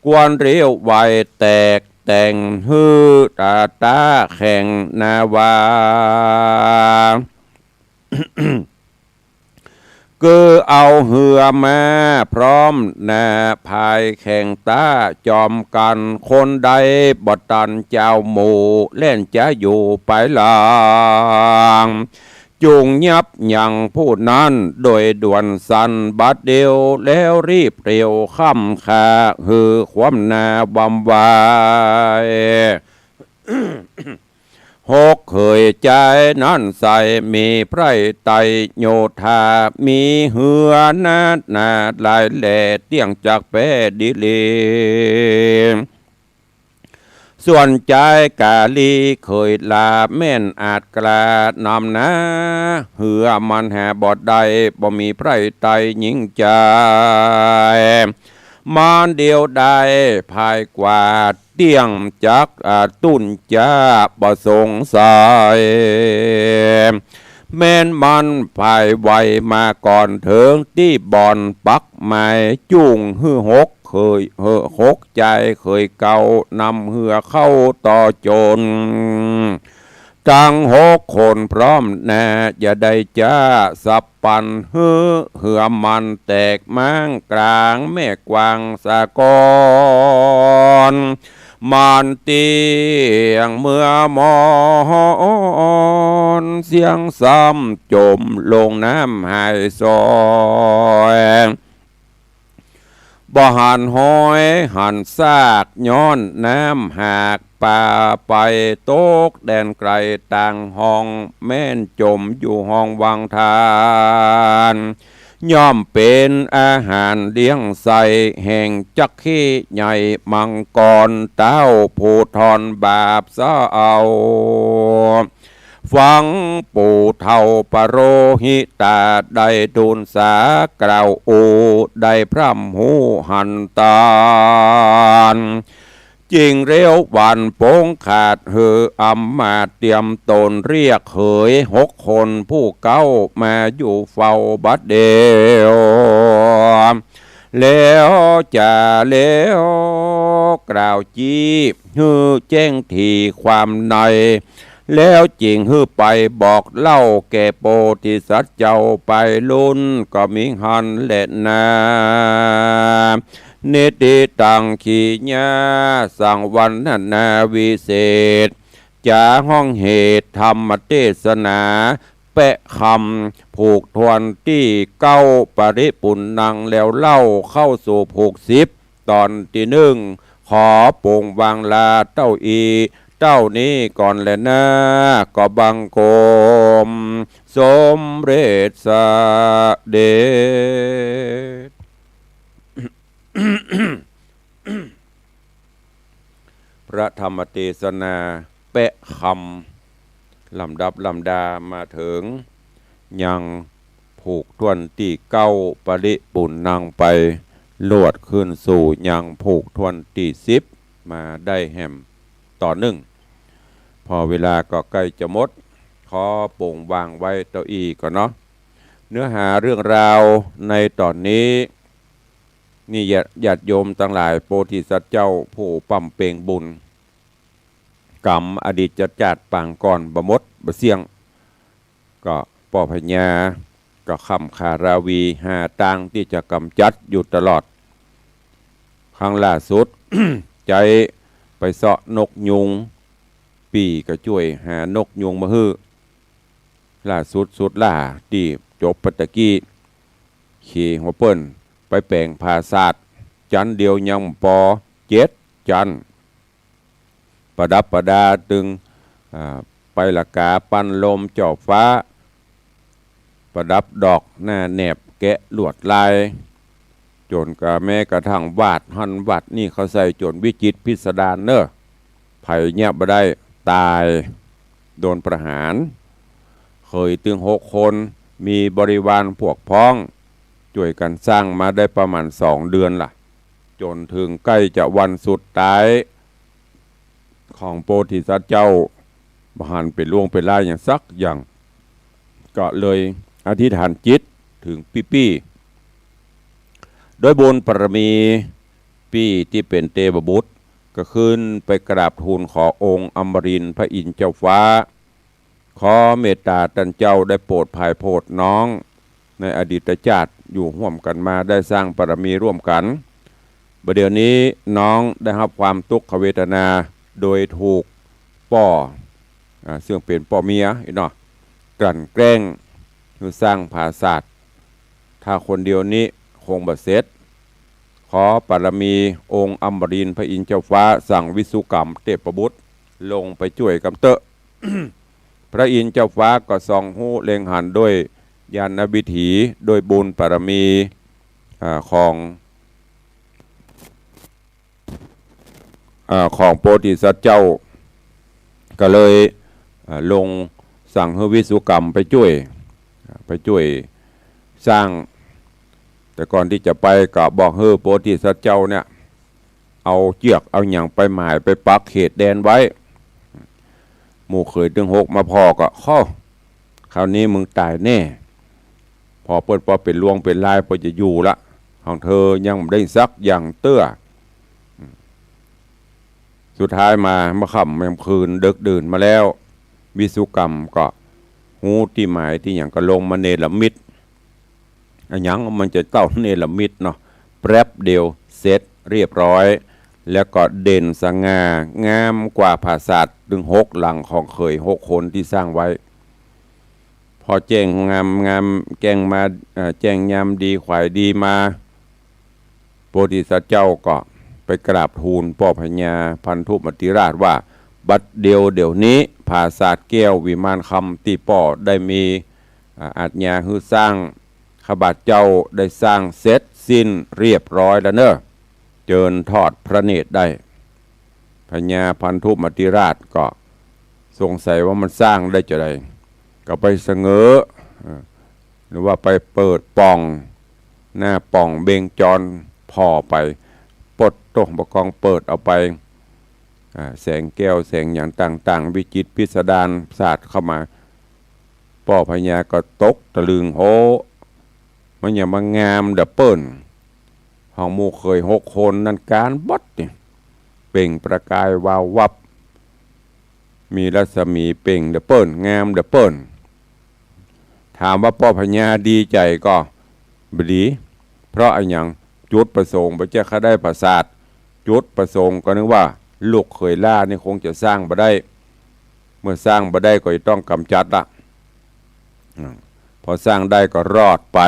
กวนเร็วไวแตกแต่ง หื้อต๋าต๋าแข่งนาวา คือเอาเฮือมาพร้อมนา พายแข่งต๋าจอมกั๋น คนใดบ่ตันเจ้าหมู่ แล่นจะอยู่ไปหลัง จุ่งยับยั้งผู้นั้นโดยด่วนสันบัดเดียว แล้วรีบเร็วค่ำค่า หื้อความนาวำไว หกเขยใจ๋นั้นใส่มีไพร่ไตรโยธา มีเฮือนานาหลายแหล่ เตี้ยงจักแป๊ดีหลี ส่วนใจ๋กาลีเขยลา แม่นอาจกล้านำนา เฮือมันหาบ่ได้ บ่มีไพร่ไตรยิ่งใจ๋ มันเดียวได้พายกวาด ตี้ยงจัก อ่า ตุ๊นจ๊าบ่สงสัย แม้นมันผายไวมาก่อนเถิงตี้บ่อนปักหมาย จุ่งหื้อหกเขย หื้อหกจายเขยเก่า นำเฮือเข้าต่อจน ตังหกคนพร้อมหน้า จะได้จ๊าสับปัน หื้อเฮือมันแตกม้างกลางแม่กวางสากร มันเตี้ยงเมือมอน เสี้ยงซ้ำจ๋มลงน้ำหายสอย บ่หันห้อยหันซาก ย้อนน้ำหาก ปาไปตกแดนไกลต่างห้อง แม้นจ๋มอยู่ห้องวังทาน ย่อมเป๋นอาหารเลี้ยงไส้ แห่งจักขีใหญ่มังกรเต๊า ผู้ถอนบาปเสียเอา ฟังปู่เฒ่าปโรหิตา ได้ทูลสากล่าวอู้ ได้พร่ำฮู้หันตาน จิ่งเร็ววันโป๋งขาด หื้ออำมาตย์เตรียมต๋นเรียกเขยหกคนผู้เก๊า มาอยู่เฝ้าบัดเดี๋ยว แล้วจ๋าแล้วกล่าวจี้ หื้อแจ้งถี่ความใน แล้วจิ่งหื้อไปบอกเล่า แก่โพธิสัตว์เจ้าไปลุน ก็มีหั้นแลนา นิติตัง ขีญา สังวรรณนาวิเศษ จ๋าฮ้องเหตุธรรมเตสนา แปะคำผูกถ้วนตี้เก้า ปริปุณณัง แล้วเล่าเข้าสู่ผูกสิบ ต๋อนตี้นึ่ง ขอโป่งวางลาเต้าอี้ เต้านี้ก่อนแลนา ก็บังคมสมเร็จเสด็จ พระธรรมเตสนาแปะคำ ลำดับลำดามาเถิงยังผูกถ้วนตี้เก้า ปริปุณณังไป ลวดขึ้นสู่ยังผูกถ้วนตี้สิบ มาได้แหมต๋อนนึ่ง เพราะเวลาก็ใก้จะหมด ขอโป่งวางไว้เต้าอี้ก่อนเนาะ เนื้อหาเรื่องราวในต๋อนนี้ นี่ญาติ ญาติโยมตังหลาย โพธิสัตว์เจ้าผู้บำเพ็ญบุญ ก๋รรมอดีตจาติปางก่อนบ่หมดบ่เสี้ยง ก็ป้อพญา ก็ค่ำคาราวี หาตางตี้จะก๋ำจัดอยู่ตลอด ครั้งล่าสุด ใจ๊ไปเซาะนกยูง ปี้ก็จ้วยหานกยูงมาหื้อ ล่าสุดสุดล่าตี้จบไปตะกี้ เขหัวเปิ้นไปแป๋งผาสาท จั๊นเดียวยังบ่ปอ เจ็ดจั๊น ประดับประดาตึง อ่า ไปละกาปันลมเจ้าฟ้า ประดับดอกหน้าแหนบแกะลวดลาย จ๋นกระแม้กระทั่งวาดหั้นวาดนี่เข้าใส่จ๋นวิจิตรพิสดารเน่อ ใผเยียะบ่ได้ ต๋าย โดนประหาร เขยตึงหกคน มีบริวารพวกพ้อง จ้วยกั๋นสร้างมาได้ประมาณสองเดือนล่ะ จ๋นเถิงใก้จะวันสุดต๋าย ของโพธิสัตว์เจ้า บ่หันเป๋นล่วงเป๋นลายอย่างสักอย่าง ก็เลยอธิษฐานจิตเถิงปี้ๆ โดยบุญบารมี ปี้ตี้เป๋นเตวบุตร ก็ขึ้นไปกราบทูลขอองค์อมรินทร์พระอินทร์เจ้าฟ้า ขอเมตต๋าต้านเจ้าได้โปรดผายโผดน้อง ในอดีตจาติอยู่ฮ่วมกั๋นมา ได้สร้างบารมีร่วมกั๋น บ่าเดี่ยวนี้น้องได้ฮับความตุ๊กขเวทนา โดยถูกป้อ อ่า ซึ่งเป๋นป้อเมียอี้เนาะ กลั่นแกล้งหื้อสร้างผาสาท ถ้าคนเดียวนี้คงบ่เสร็จ ขอบารมีองค์อมรินทร์พระอินทร์เจ้าฟ้า สั่งวิสุกรรมเตปบุตรลงไปจ้วยกำเต๊อะ พระอินทร์เจ้าฟ้าก็ส่องฮู้เล็งหันด้วยญาณวิถี ด้วยบุญบารมี อ่า ของ อ่า ของโพธิสัตว์เจ้า ก็เลย อ่า ลงสั่งหื้อวิสุกรรมไปจ้วย ไปจ้วยสร้าง แต่ก่อนตี้จะไปก็บอกหื้อโพธิสัตว์เจ้าเนี่ย เอาเจื้อกเอาหยังไปหมายไปปักเขตแดนไว้ หมู่เขยตึงหกมาผ่อก็ "โค่ คราวนี้มึงต๋ายแน่ ผ่อเปิ้น ผ่อเป๋นลวงเป๋นลาย ผ่อจะอยู่ละ ของเธอยังบ่ได้สักอย่างเตื้อ" สุดท้ายมา เมื่อค่ำเมื่อคืน ดึกดื่นมาแล้ว วิศวกรรมก็ฮู้ตี้หมายตี้หยัง ก็ลงมาเนรมิต อะหยังมันจะเต้าเนรมิตเนาะ แปร๊บเดียวเสร็จเรียบร้อย แล้วก็เด่นสง่างามกว่าผาสาทตึงหกหลังของเขยหกคนตี้สร้างไว้ พอแจ้งงาม งาม แจ้งมา เอ่อ แจ้งยามดีขวายดีมา โพธิสัตว์เจ้าก็ไปกราบทูลป้อพญาพันธุมติราชว่า บัดเดียวเดี๋ยวนี้ ผาสาทแก้ววิมานคำตี้ป้อได้มี อ่า อาจญาหื้อสร้าง ข้าบาทเจ้าได้สร้างเสร็จสิ้นเรียบร้อยแล้วเน่อ เจิญทอดพระเนตรได้ พญาพันธุมติราชก็สงสัยว่ามันสร้างได้จาใด ก็ไปสะเงอ เอ่อ หรือว่าไปเปิดป่อง หน้าป่องเบงจรผ่อไป ปดโต๊ะ บ่ากองเปิดเอาไป อ่า แสงแก้วแสงหยังต่างๆ วิจิตรพิสดารสาดเข้ามา ป้อพญาก็ตกตะลึง โห มันหยังมางามเดอะเปิ้น ของหมู่เขยหกคนนั้น ก๋านบดนี่ เปล่งประกายวาววับ มีรัศมีเปล่งเดอะเปิ้น งามเดอะเปิ้น ถามว่าป้อพญาดีใจ๋ก่อ บ่ดี เพราะอะหยัง จุดประสงค์บ่ใจ้ใค่ได้ผาสาท จุดประสงค์ก็นึกว่าลูกเขยหล้านี่คงจะสร้างบ่ได้ เมื่อสร้างบ่ได้ก็จะต้องก๋ำจัดละ อืม พอสร้างได้ก็รอดไป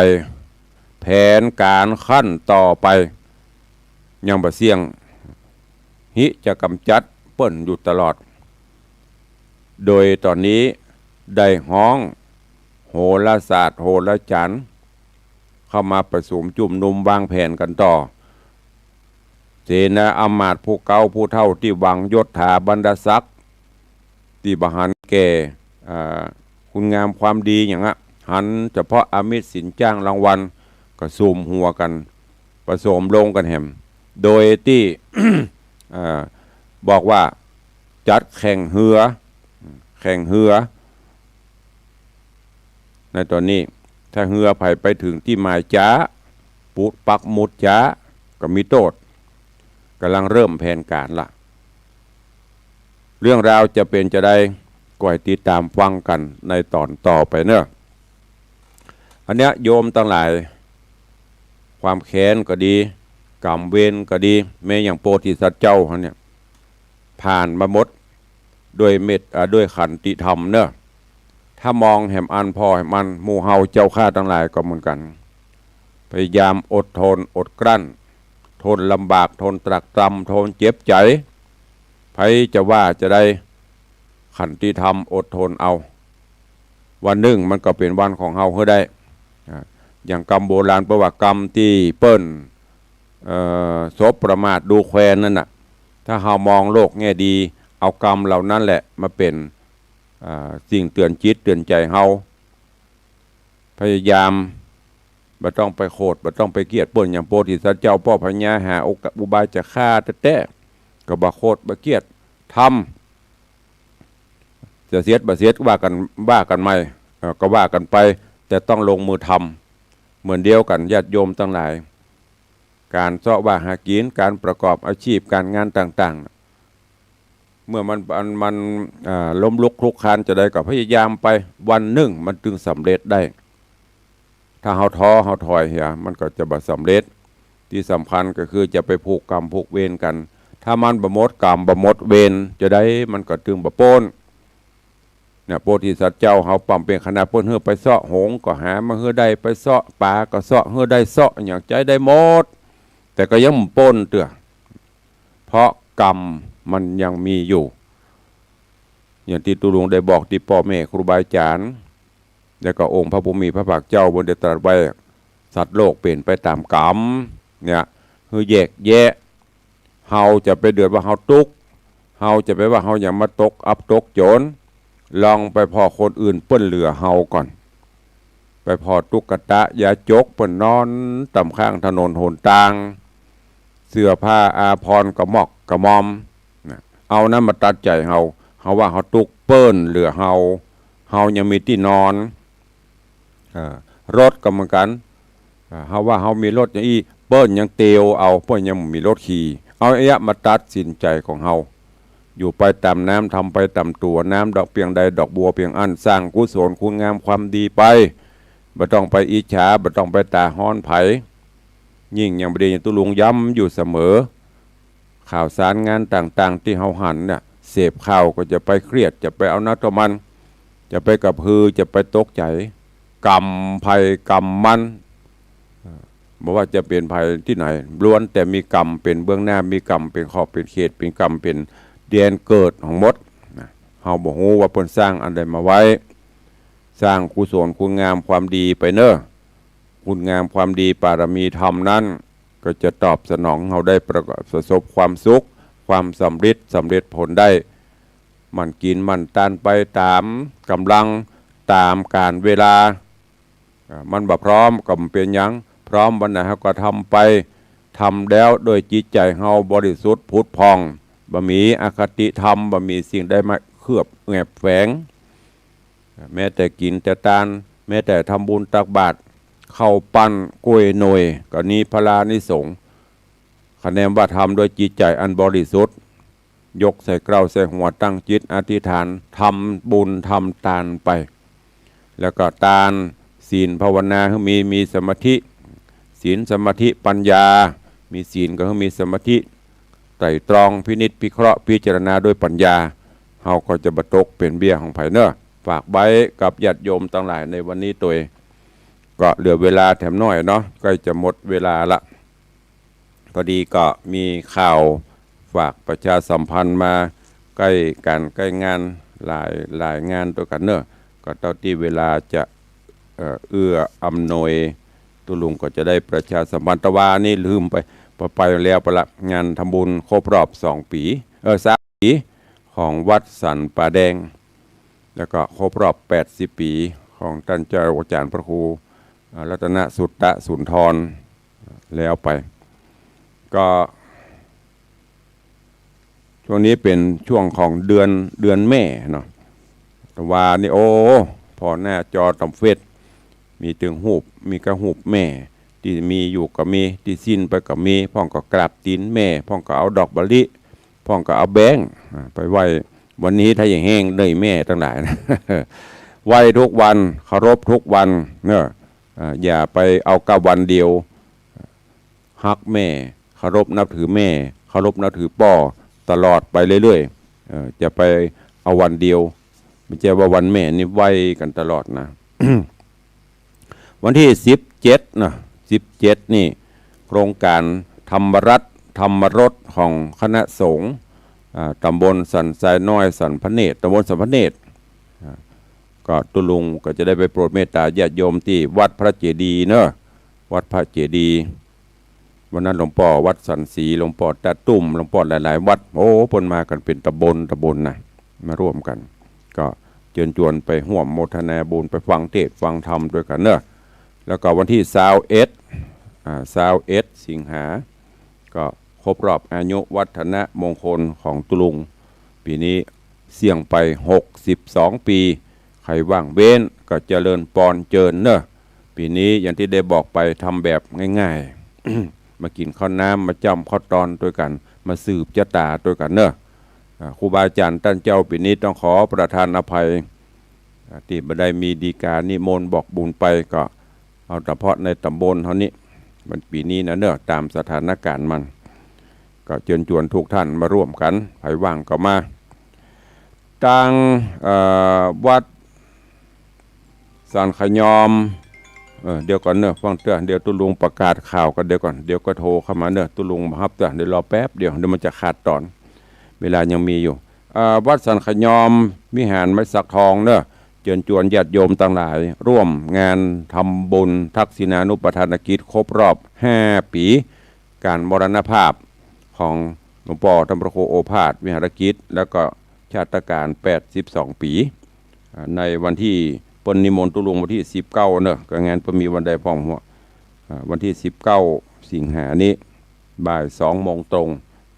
แผนก๋านขั้นต่อไป ยังบ่เสี้ยง ฮิจะก๋ำจัดเปิ้นอยู่ตลอด โดยต๋อนนี้ได้ฮ้องโหราศาสตร์โหราจ๋ารย์ เข้ามาประสุมจุมนุมวางแผนกั๋นต่อ เสนาอำมาตย์ผู้เก๊าผู้เฒ่าตี้หวังยศถาบรรดาศักดิ์ ตี้บ่หันแก่ อ่า คุณงามความดีหยังอะ หันเฉพาะอามิสสินจ้างรางวัล ก็สุมหัวกั๋น ประสมลงกั๋นแหม โดยตี้ อ่า บอกว่าจัดแข่งเฮือ แข่งเฮือ ในต๋อนนี้ ถ้าเฮือใผไปเถิงตี้หมายจ๊า ปุ๊ดปักหมุดจ๊า ก็มีโต้ษ ก๋ำลังเริ่มแผนก๋านละ เรื่องราวจะเป๋นจาใด ก็หื้อติดต๋ามฟังกั๋นในต๋อนต่อไปเน่อ อันเนี้ยโยมตังหลาย ความแค้นก็ดี ก๋รรมเวรก็ดี แม้อย่างโพธิสัตว์เจ้าหั้นเนี่ย ผ่านมาหมด ด้วยเมต อ่า ด้วยขันติธรรมเน่อ ถ้ามองแหมอันผ่อแหมอัน หมู่เฮาเจ้าข้าตังหลายก็เหมือนกั๋น พยายามอดทนอดกลั้น ทนลำบาก ทนตรากตรำ ทนเจ็บใจ๋ ใผจะว่าจาใด ขันติธรรมอดทนเอา วันนึ่งมันก็เป๋นวันของเฮาหื้อได้ อ่า อย่างกำโบราณเปิ้นว่ากำตี้เปิ้น เอ่อ สบประมาทดูแควนนั่นน่ะ ถ้าเฮามองโลกแง่ดี เอากำเหล่านั้นแหละมาเป๋น อ่า สิ่งเตื๋อนจิตเตื๋อนใจ๋เฮา พยายาม บ่ต้องไปโขด บ่ต้องไปเกลียดเปิ้น อย่างโพธิสัตว์เจ้าป้อพญาหาโอกาสอุบายจะฆ่าแต๊ๆ ก็บ่โขดบ่เกลียด ทำ จะเสียดบ่เสียดว่ากั๋น ว่ากั๋นใหม่ เอ่อ ก็ว่ากั๋นไป แต่ต้องลงมือทำ เหมือนเดียวกั๋นญาติโยมตังหลาย ก๋านเซาะว่าหากิ๋น ก๋านประกอบอาชีพก๋านงานต่างๆ เมื่อมัน มัน มัน อ่า ล้มลุกคลุกคลานจาใดก็พยายามไป วันนึ่งมันตึงสำเร็จได้ ถ้าเฮาท้อเฮาถอยเหีย มันก็จะบ่สำเร็จ ตี้สำคัญก็คือจะไปผูกกรรมผูกเวรกั๋น ถ้ามันบ่หมดกรรมบ่หมดเวรจาใด มันก็ตึงบ่ป๊น เนี่ย โพธิสัตว์เจ้าเฮาป๋ำเป๋งขนาดเปิ้นหื้อไปเซาะหงส์ก็หามาหื้อได้ ไปเซาะป๋าก็เซาะหื้อได้ เซาะหยังจาใดได้หมด แต่ก็ยังบ่ป๊นเตื้อ เพราะกรรมมันยังมีอยู่ อย่างตี้ตุ๊ลุงได้บอกตี้ป้อแม่ครูบาอาจ๋ารย์ แล้วก็องค์พระผู้มีพระภาคเจ้าเปิ้นได้ตรัสไว้ สัตว์โลกเป๋นไปต๋ามกรรม เนี่ย หื้อแยกแยะ เฮาจะไปเดือดว่าเฮาตุ๊กข์ เฮาจะไปว่าเฮาหยังมาตกอับตกจน ลองไปผ่อคนอื่นเปิ้นเหลือเฮาก่อน ไปผ่อตุ๊กตะยาจกเปิ้นนอนต๋ามข้างถนนหนตาง เสื้อผ้าอาภรณ์กระหมอกกระหม่อม นะ เอานั้นมาตัดใจ๋เฮา เฮาว่าเฮาตุ๊กข์ เปิ้นเหลือเฮา เฮายังมีตี้นอน เอ่อ รถก็เหมือนกั๋น เอ่อ เฮาว่าเฮามีรถอย่างอี้ เปิ้นยังเตียวเอา เปิ้นยังบ่มีรถขี่ เอาอะหยังมาตัดสินใจ๋ของเฮา อยู่ไปต๋ามน้ำ ทำไปต๋ามตั๋ว น้ำดอกเปียงใด ดอกบัวเปียงอั้น สร้างกุศลคุณงามความดีไป บ่ต้องไปอิจฉา บ่ต้องไปต๋าฮ้อนใผ ยิ่งอย่างบ่ดี อย่างตุ๊ลุงย้ำอยู่เสมอ ข่าวสารงานต่างๆ ตี้เฮาหันเนี่ย เสพข่าวก็จะไปเครียด จะไปเอานักต่อมัน จะไปกระพือ จะไปตกใจ๋ กรรมใผกรรมมัน บ่ว่าจะเป๋นใผตี้ไหน ล้วนแต่มีกรรมเป๋นเบื้องหน้า มีกรรมเป๋นขอบเป๋นเขต เป๋นกรรมเป๋นแดนเกิดของหมด นะ เฮาบ่ฮู้ว่าเปิ้นสร้างอันใดมาไว้ สร้างกุศลคุณงามความดีไปเน่อ คุณงามความดีปารมีธรรมนั้น ก็จะตอบสนองเฮาได้ประกอบ ประสบความสุข ความสำเร็จ สำเร็จผลได้ หมั่นกิ๋นหมั่นตานไปต๋ามก๋ำลัง ต๋ามกาลเวลา อ่า มันบ่พร้อมก็บ่เป๋นหยัง พร้อมวันไหนเฮาก็ทำไป ทำแล้วโดยจิตใจ๋เฮาบริสุทธิ์ผุดผ่อง บ่มีอคติธรรม บ่มีสิ่งใดมาเคลือบแอบแฝง แม้แต่กิ๋นแต่ตาน แม้แต่ทำบุญตักบาตร ข้าวปั้น ก๊วยหน่วย ก็มีผลานิสงส์ คะแนนว่าทำโดยจิตใจ๋อันบริสุทธิ์ ยกใส่เกล้าใส่หัว ตั้งจิตอธิษฐาน ทำบุญทำตานไป แล้วก็ตาน ศีล ภาวนาหื้อมี มีสมาธิ ศีล สมาธิ ปัญญา มีศีลก็หื้อมีสมาธิ ไตร่ตรอง พินิจพิเคราะห์ พิจารณาด้วยปัญญา เฮาก็จะบ่ตกเป๋นเบี้ยของใผเน่อ ฝากไว้กับญาติโยมตังหลายในวันนี้ตวย ก็เหลือเวลาแถมหน้อยเนาะ ใก้จะหมดเวลาละ พอดีก็มีข่าวฝากประชาสัมพันธ์มา ใก้ก๋านใก้งานหลาย หลายงานตวยกั๋นเน่อ ก็เต้าตี้เวลาจะ เอ่อ เอื้ออำนวย ตุ๊ลุงก็จะได้ประชาสัมพันธ์ ตะวานี้ลืมไป ไป ไปแล้วไปละ งานทำบุญครบรอบสองปี๋ เออ สามปี๋ ของวัดสันป่าแดง แล้วก็ครบรอบแปดสิบปี๋ของต้านเจ้าอาจ๋ารย์พระครู อ่า รัตนสุตตสุนทร แล้วไป ก็ ช่วงนี้เป๋นช่วงของเดือน เดือนแม่เนาะ ตะวานี้ โอ้ ผ่อหน้าจอต๋ามเฟซ มีตึงฮูป มีก้าฮูปแม่ ตี้มีอยู่ก็มี ตี้สิ้นไปก็มี พ่องก็กราบตี๋นแม่ พ่องก็เอาดอกมะลิ พ่องก็เอาแบงก์ อ่า ไปไหว้ วันนี้ถ้าอย่างแห้งเน่ยแม่ตังหลายนะ ไหว้ทุกวัน เคารพทุกวันเนาะ อ่า อย่าไปเอาก้าวันเดียว ฮักแม่ เคารพนับถือแม่ เคารพนับถือป้อ ตลอดไปเรื่อยๆ เอ่อ จะไปเอาวันเดียว บ่ใจ้ว่าวันแม่นี่ไหว้กั๋นตลอดนะ วันตี้สิบเจ็ดนะ สิบเจ็ดนี่ โครงก๋านธรรมรัตน์ ธรรมรสของคณะสงฆ์ อ่า ต๋ำบลสันทรายน้อย สันพระเนตร ต๋ำบลสันพระเนตร อ่า ก็ตุ๊ลุงก็จะได้ไปโปรดเมตต๋าญาติโยมตี้วัดพระเจดีย์เนาะ วัดพระเจดีย์ วันนั้นหลวงป้อวัดสันศรี หลวงป้อตาตุ้ม หลวงป้อหลายๆ วัด โอ้ เปิ้นมากั๋นเป๋นต๋ำบลต๋ำบลนะ มาร่วมกั๋น ก็เจิญจวนไปฮ่วมโมทนาบุญ ไปฟังเทศน์ฟังธรรมตวยกั๋นเนาะ แล้วก็วันตี้ซาวเอ็ด อ่า ซาวเอ็ด สิงหา ก็ครบรอบอายุวัฒนมงคลของตุ๊ลุง ปี๋นี้เสี่ยงไปหกสิบสองปี๋ ใผว่างเว้นก็เจริญปอนเจิญเนาะ ปี๋นี้อย่างตี้ได้บอกไป ทำแบบง่ายๆ มากิ๋นข้าวน้ำ มาจ้ำข้าวตอนตวยกั๋น มาสืบจะต๋าตวยกั๋นเนาะ อ่า ครูบาอาจ๋ารย์ต้านเจ้าปี๋นี้ต้องขอประทานอภัย อ่า ตี้บ่ได้มีดีกานิมนต์บอกบุญไป ก็เอาเฉพาะในต๋ำบลเฮานี้ มันปี๋นี้นะเนาะ ต๋ามสถานก๋ารณ์มัน ก็เจิญจวนทุกท่านมาร่วมกั๋น ใผว่างก็มา ตาง เอ่อ วัดสันขยอม เออ เดี๋ยวก่อนเนาะ ฟังเตื้อ เดี๋ยวตุ๊ลุงประกาศข่าวก่อน เดี๋ยวก่อน เดี๋ยวก็โทรเข้ามาเนาะ ตุ๊ลุงบ่ฮับเตื้อ เดี๋ยวรอแป๊บเดียว เดี๋ยวมันจะขาดต๋อน เวลายังมีอยู่ เอ่อ วัดสันขยอม วิหารไม้สักทองเนาะ เจิญจวนญาติโยมตังหลาย ร่วมงานทำบุญทักษิณานุปทานกิจครบรอบห้าปี๋ ก๋านมรณภาพของหลวงป้อธรรมพระครูโอภาส วิหารกิจ แล้วก็ชาตก๋ารแปดสิบสองปี๋ อ่า ในวันตี้ เปิ้นนิมนต์ตุ๊ลุงวันตี้สิบเก้าเนาะ ก็งานเปิ้นมีวันใดพ่องหัว อ่า วันตี้สิบเก้าสิงหานี้ บ่ายสองโมงตรง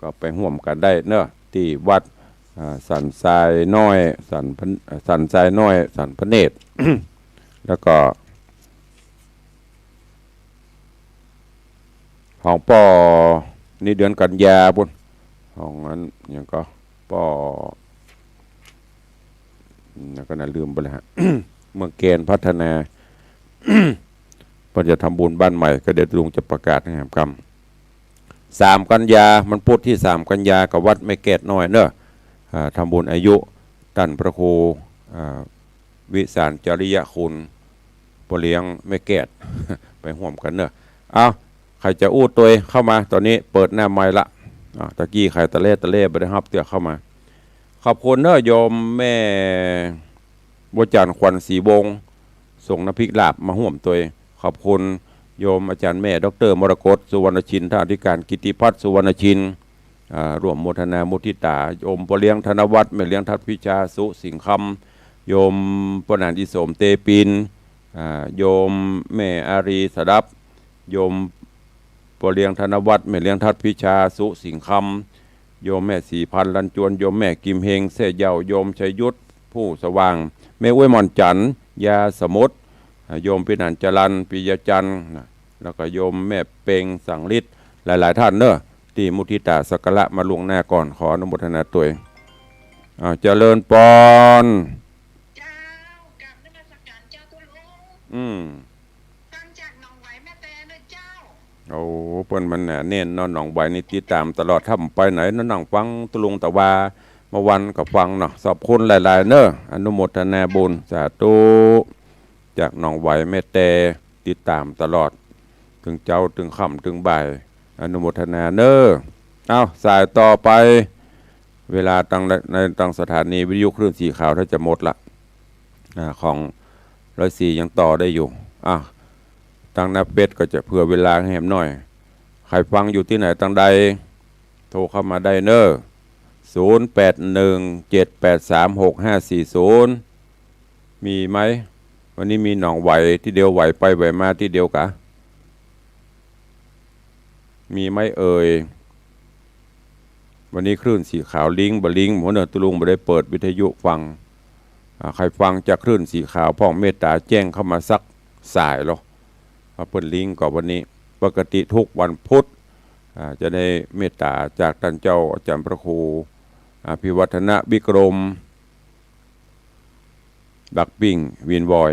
ก็ไปฮ่วมกั๋นได้เนาะ ตี้วัด อ่า สันทรายน้อย สันพะ อ่า สันทรายน้อย สันพระเนตร แล้วก็ ของป้อนี่เดือนกันยาปู้น ของอันหยังก็ ป้อ แล้วก็น่าลืมไปแล้วฮะ เมืองแกนพัฒนา เปิ้นจะทำบุญบ้านใหม่ ก็เดี๋ยวลุงจะประกาศให้แหมกำ สามกันยา วันพุธตี้สามกันยา กับวัดแม่แก้ดน้อยเนาะ อ่า ทำบุญอายุต้านพระครู อ่า วิสารจริยคุณ ป้อเลี้ยงแม่แก้ด ไปฮ่วมกั๋นเนาะ เอ้า ใผจะอู้ตวยเข้ามา ต๋อนนี้เปิดหน้าไมค์ละ อ่า ตะกี้ใผตะเล่ตะเล่บ่ได้ฮับเตื้อเข้ามา ขอบคุณเนาะ โยมแม่บัวจันทร์ ขวัญศรีวงศ์ ส่งน้ำพริกลาบมาฮ่วมตวย ขอบคุณโยมอาจ๋ารย์แม่ ด็อกเตอร์ มรกต สุวรรณชิน ท่านอธิการ กิตติพัฒน์ สุวรรณชิน อ่า ร่วมโมทนามุทิตา โยมป้อเลี้ยงธนวัฒน์ แม่เลี้ยงทัดพิชา สุสิงห์คำ โยมป้อหนาน อิโสม เตปิน อ่า โยมแม่อารี สดับ โยมป้อเลี้ยงธนวัฒน์ แม่เลี้ยงทัดพิชา สุสิงห์คำ โยมแม่ศรีพันธ์ ลันจวน โยมแม่กิมเฮง แซ่เหย้า โยมชัยยุทธ ผู้สว่าง แม่อุ๊ย หม่อนจันทร์ ยาสมุทร อ่า โยมปิหนันจรัญ ปิยจันทร์ นะ แล้วก็โยมแม่เปง สังฤทธิ์ หลายๆ ท่านเนาะ ตี้มุทิตาสักการะมาล่วงหน้าก่อน ขออนุโมทนาตวย อ่า เจริญปอน เจ้า กราบนมัสการเจ้าตุ๊ลุง อืม ฟังจากหนองไหวแม่แตเนาะเจ้า โอ้ เปิ้นมันหนาแน่นเนาะ หนองไหวนี่ติดต๋ามตลอด ถ้าบ่ไปไหนนะ นั่งฟังตุ๊ลุง แต่ว่าเมื่อวันก็ฟังเนาะ ขอบคุณหลายๆ เนาะ อนุโมทนาบุญ สาธุ จากหนองไหวแม่แต ติดต๋ามตลอด ตึงเจ๊า ตึงค่ำ ตึงบ่าย อนุโมทนาเนาะ เอ้า สายต่อไป เวลาตัง ใน ตังสถานีวิทยุคลื่นสีขาวถ้าจะหมดละ อ่า ของร้อยสี่ยังต่อได้อยู่ อ่ะ ตังนาเป็ดก็จะเผื่อเวลาให้แหมหน่อย ใผฟังอยู่ตี้ไหนตังใด โทรเข้ามาได้เนาะ ศูนย์แปดหนึ่งเจ็ดแปดสามหกห้าสี่ศูนย์ มีไหม วันนี้มีหนองไหวตี้เดียว ไหวไปไหวมาตี้เดียวกะ มีไหมเอ่ย วันนี้คลื่นสีขาวลิงก์บ่ลิงก์ หัวเน่อตุ๊ลุงบ่ได้เปิดวิทยุฟัง อ่า ใผฟังจากคลื่นสีขาวพ่องเมตต๋าแจ้งเข้ามาสักสายลอ ว่าเปิ้นลิงก์ก่อวันนี้ ปกติทุกวันพุธ อ่า จะได้เมตต๋าจากต้านเจ้าอาจ๋ารย์พระครู อภิวัฒนวิกรม บักปิ้ง วินวอย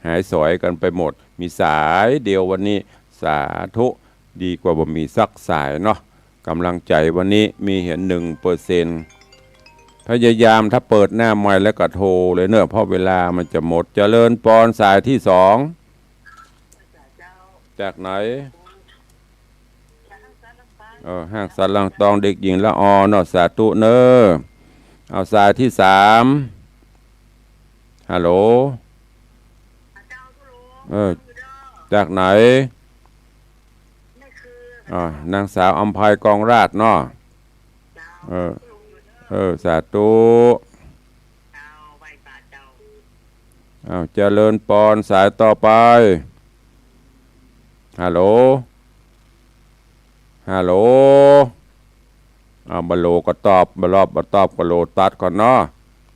หายสอยกั๋นไปหมด มีสายเดียววันนี้ สาธุ ดีกว่าบ่มีสักสายเนาะ ก๋ำลังใจ๋วันนี้มีเหียหนึ่งเปอร์เซ็นต์ พยายามถ้าเปิดหน้าไมค์แล้วก็โทรเลยเนาะ เพราะเวลามันจะหมด เจริญปอน สายตี้สอง จากไหน เออ ห้างสาลางตอง เด็กหญิงละออเนาะ สาธุเนาะ เอาสายตี้สาม ฮัลโหล เออ จากไหน อ่า นางสาวอำไพกองราชเนาะ เออ เออ สาธุ เอา เจริญปอน สายต่อไป ฮัลโหล ฮัลโหล อ่า บ่ฮัลโหลก็ตอบ บ่ฮัลโหลบ่ตอบก็ฮัลโหลตัดก่อนเนาะ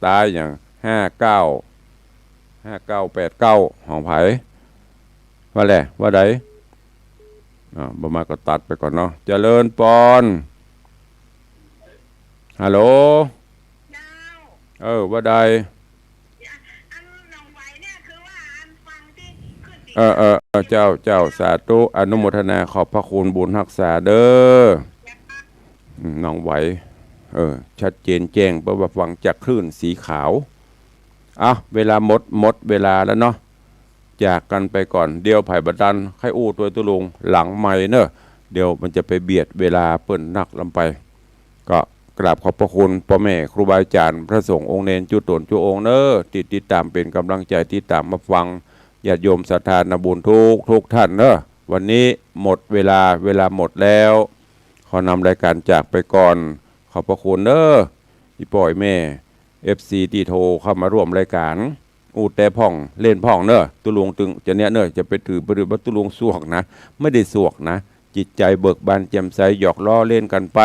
ตายอย่าง ห้าเก้า ห้าเก้าแปดเก้า ของใผ ว่าแหละ ว่าใด อ่า บ่มาก็ตัดไปก่อนเนาะ เจริญปอน ฮัลโหล เจ้า เออ ว่าใด อันหนองไหวเนี่ยคือว่าอันฟังตี้ขึ้นสี เออ เออ เออ เจ้า เจ้า สาธุ อนุโมทนาขอบพระคุณบุญฮักษาเด้อ อืม หนองไหว เออ ชัดเจนแจ้ง เพราะว่าฟังจากคลื่นสีขาว อ่ะ เวลาหมด หมดเวลาแล้วเนาะ จากกั๋นไปก่อน เดี๋ยวใผบ่ตัน ใค่อู้ตวยตุ๊ลุงหลังไมค์เนาะ เดี๋ยวมันจะไปเบียดเวลาเปิ้นนักล้ำไป ก็กราบขอบพระคุณป้อแม่ครูบาอาจ๋ารย์ พระสงฆ์องค์เณรจุ๊ต๋นจุ๊องค์เนาะ ตี้ติดต๋ามเป๋นก๋ำลังใจ๋ ติดต๋ามมาฟัง ญาติโยมศรัทธานาบุญทุก ทุกท่านเนาะ วันนี้หมดเวลา เวลาหมดแล้ว ขอนำรายการจากไปก่อน ขอบพระคุณเนาะ อี่ป้ออี่แม่ เอฟซี ตี้โทรเข้ามาร่วมรายการ อู้แต๊พ่อง เล่นพ่องเนาะ ตุ๊ลุงตึงจะเนี่ยเนาะ จะไปถือบ่ถือว่าตุ๊ลุงสวกนะ ไม่ได้สวกนะ จิตใจ๋เบิกบานแจ่มใส หยอกล้อเล่นกั๋นไป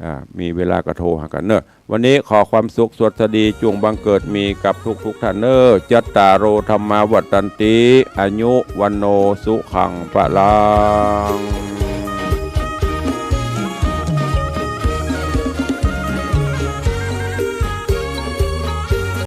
อ่า มีเวลาก็โทรหากั๋นเน่อ วันนี้ขอความสุขสวัสดีจุ่งบังเกิดมีกับทุกๆ ท่านเน่อ จัตตาโร ธัมมา วัฑฒันติ อายุ วัณโณ สุขัง พลัง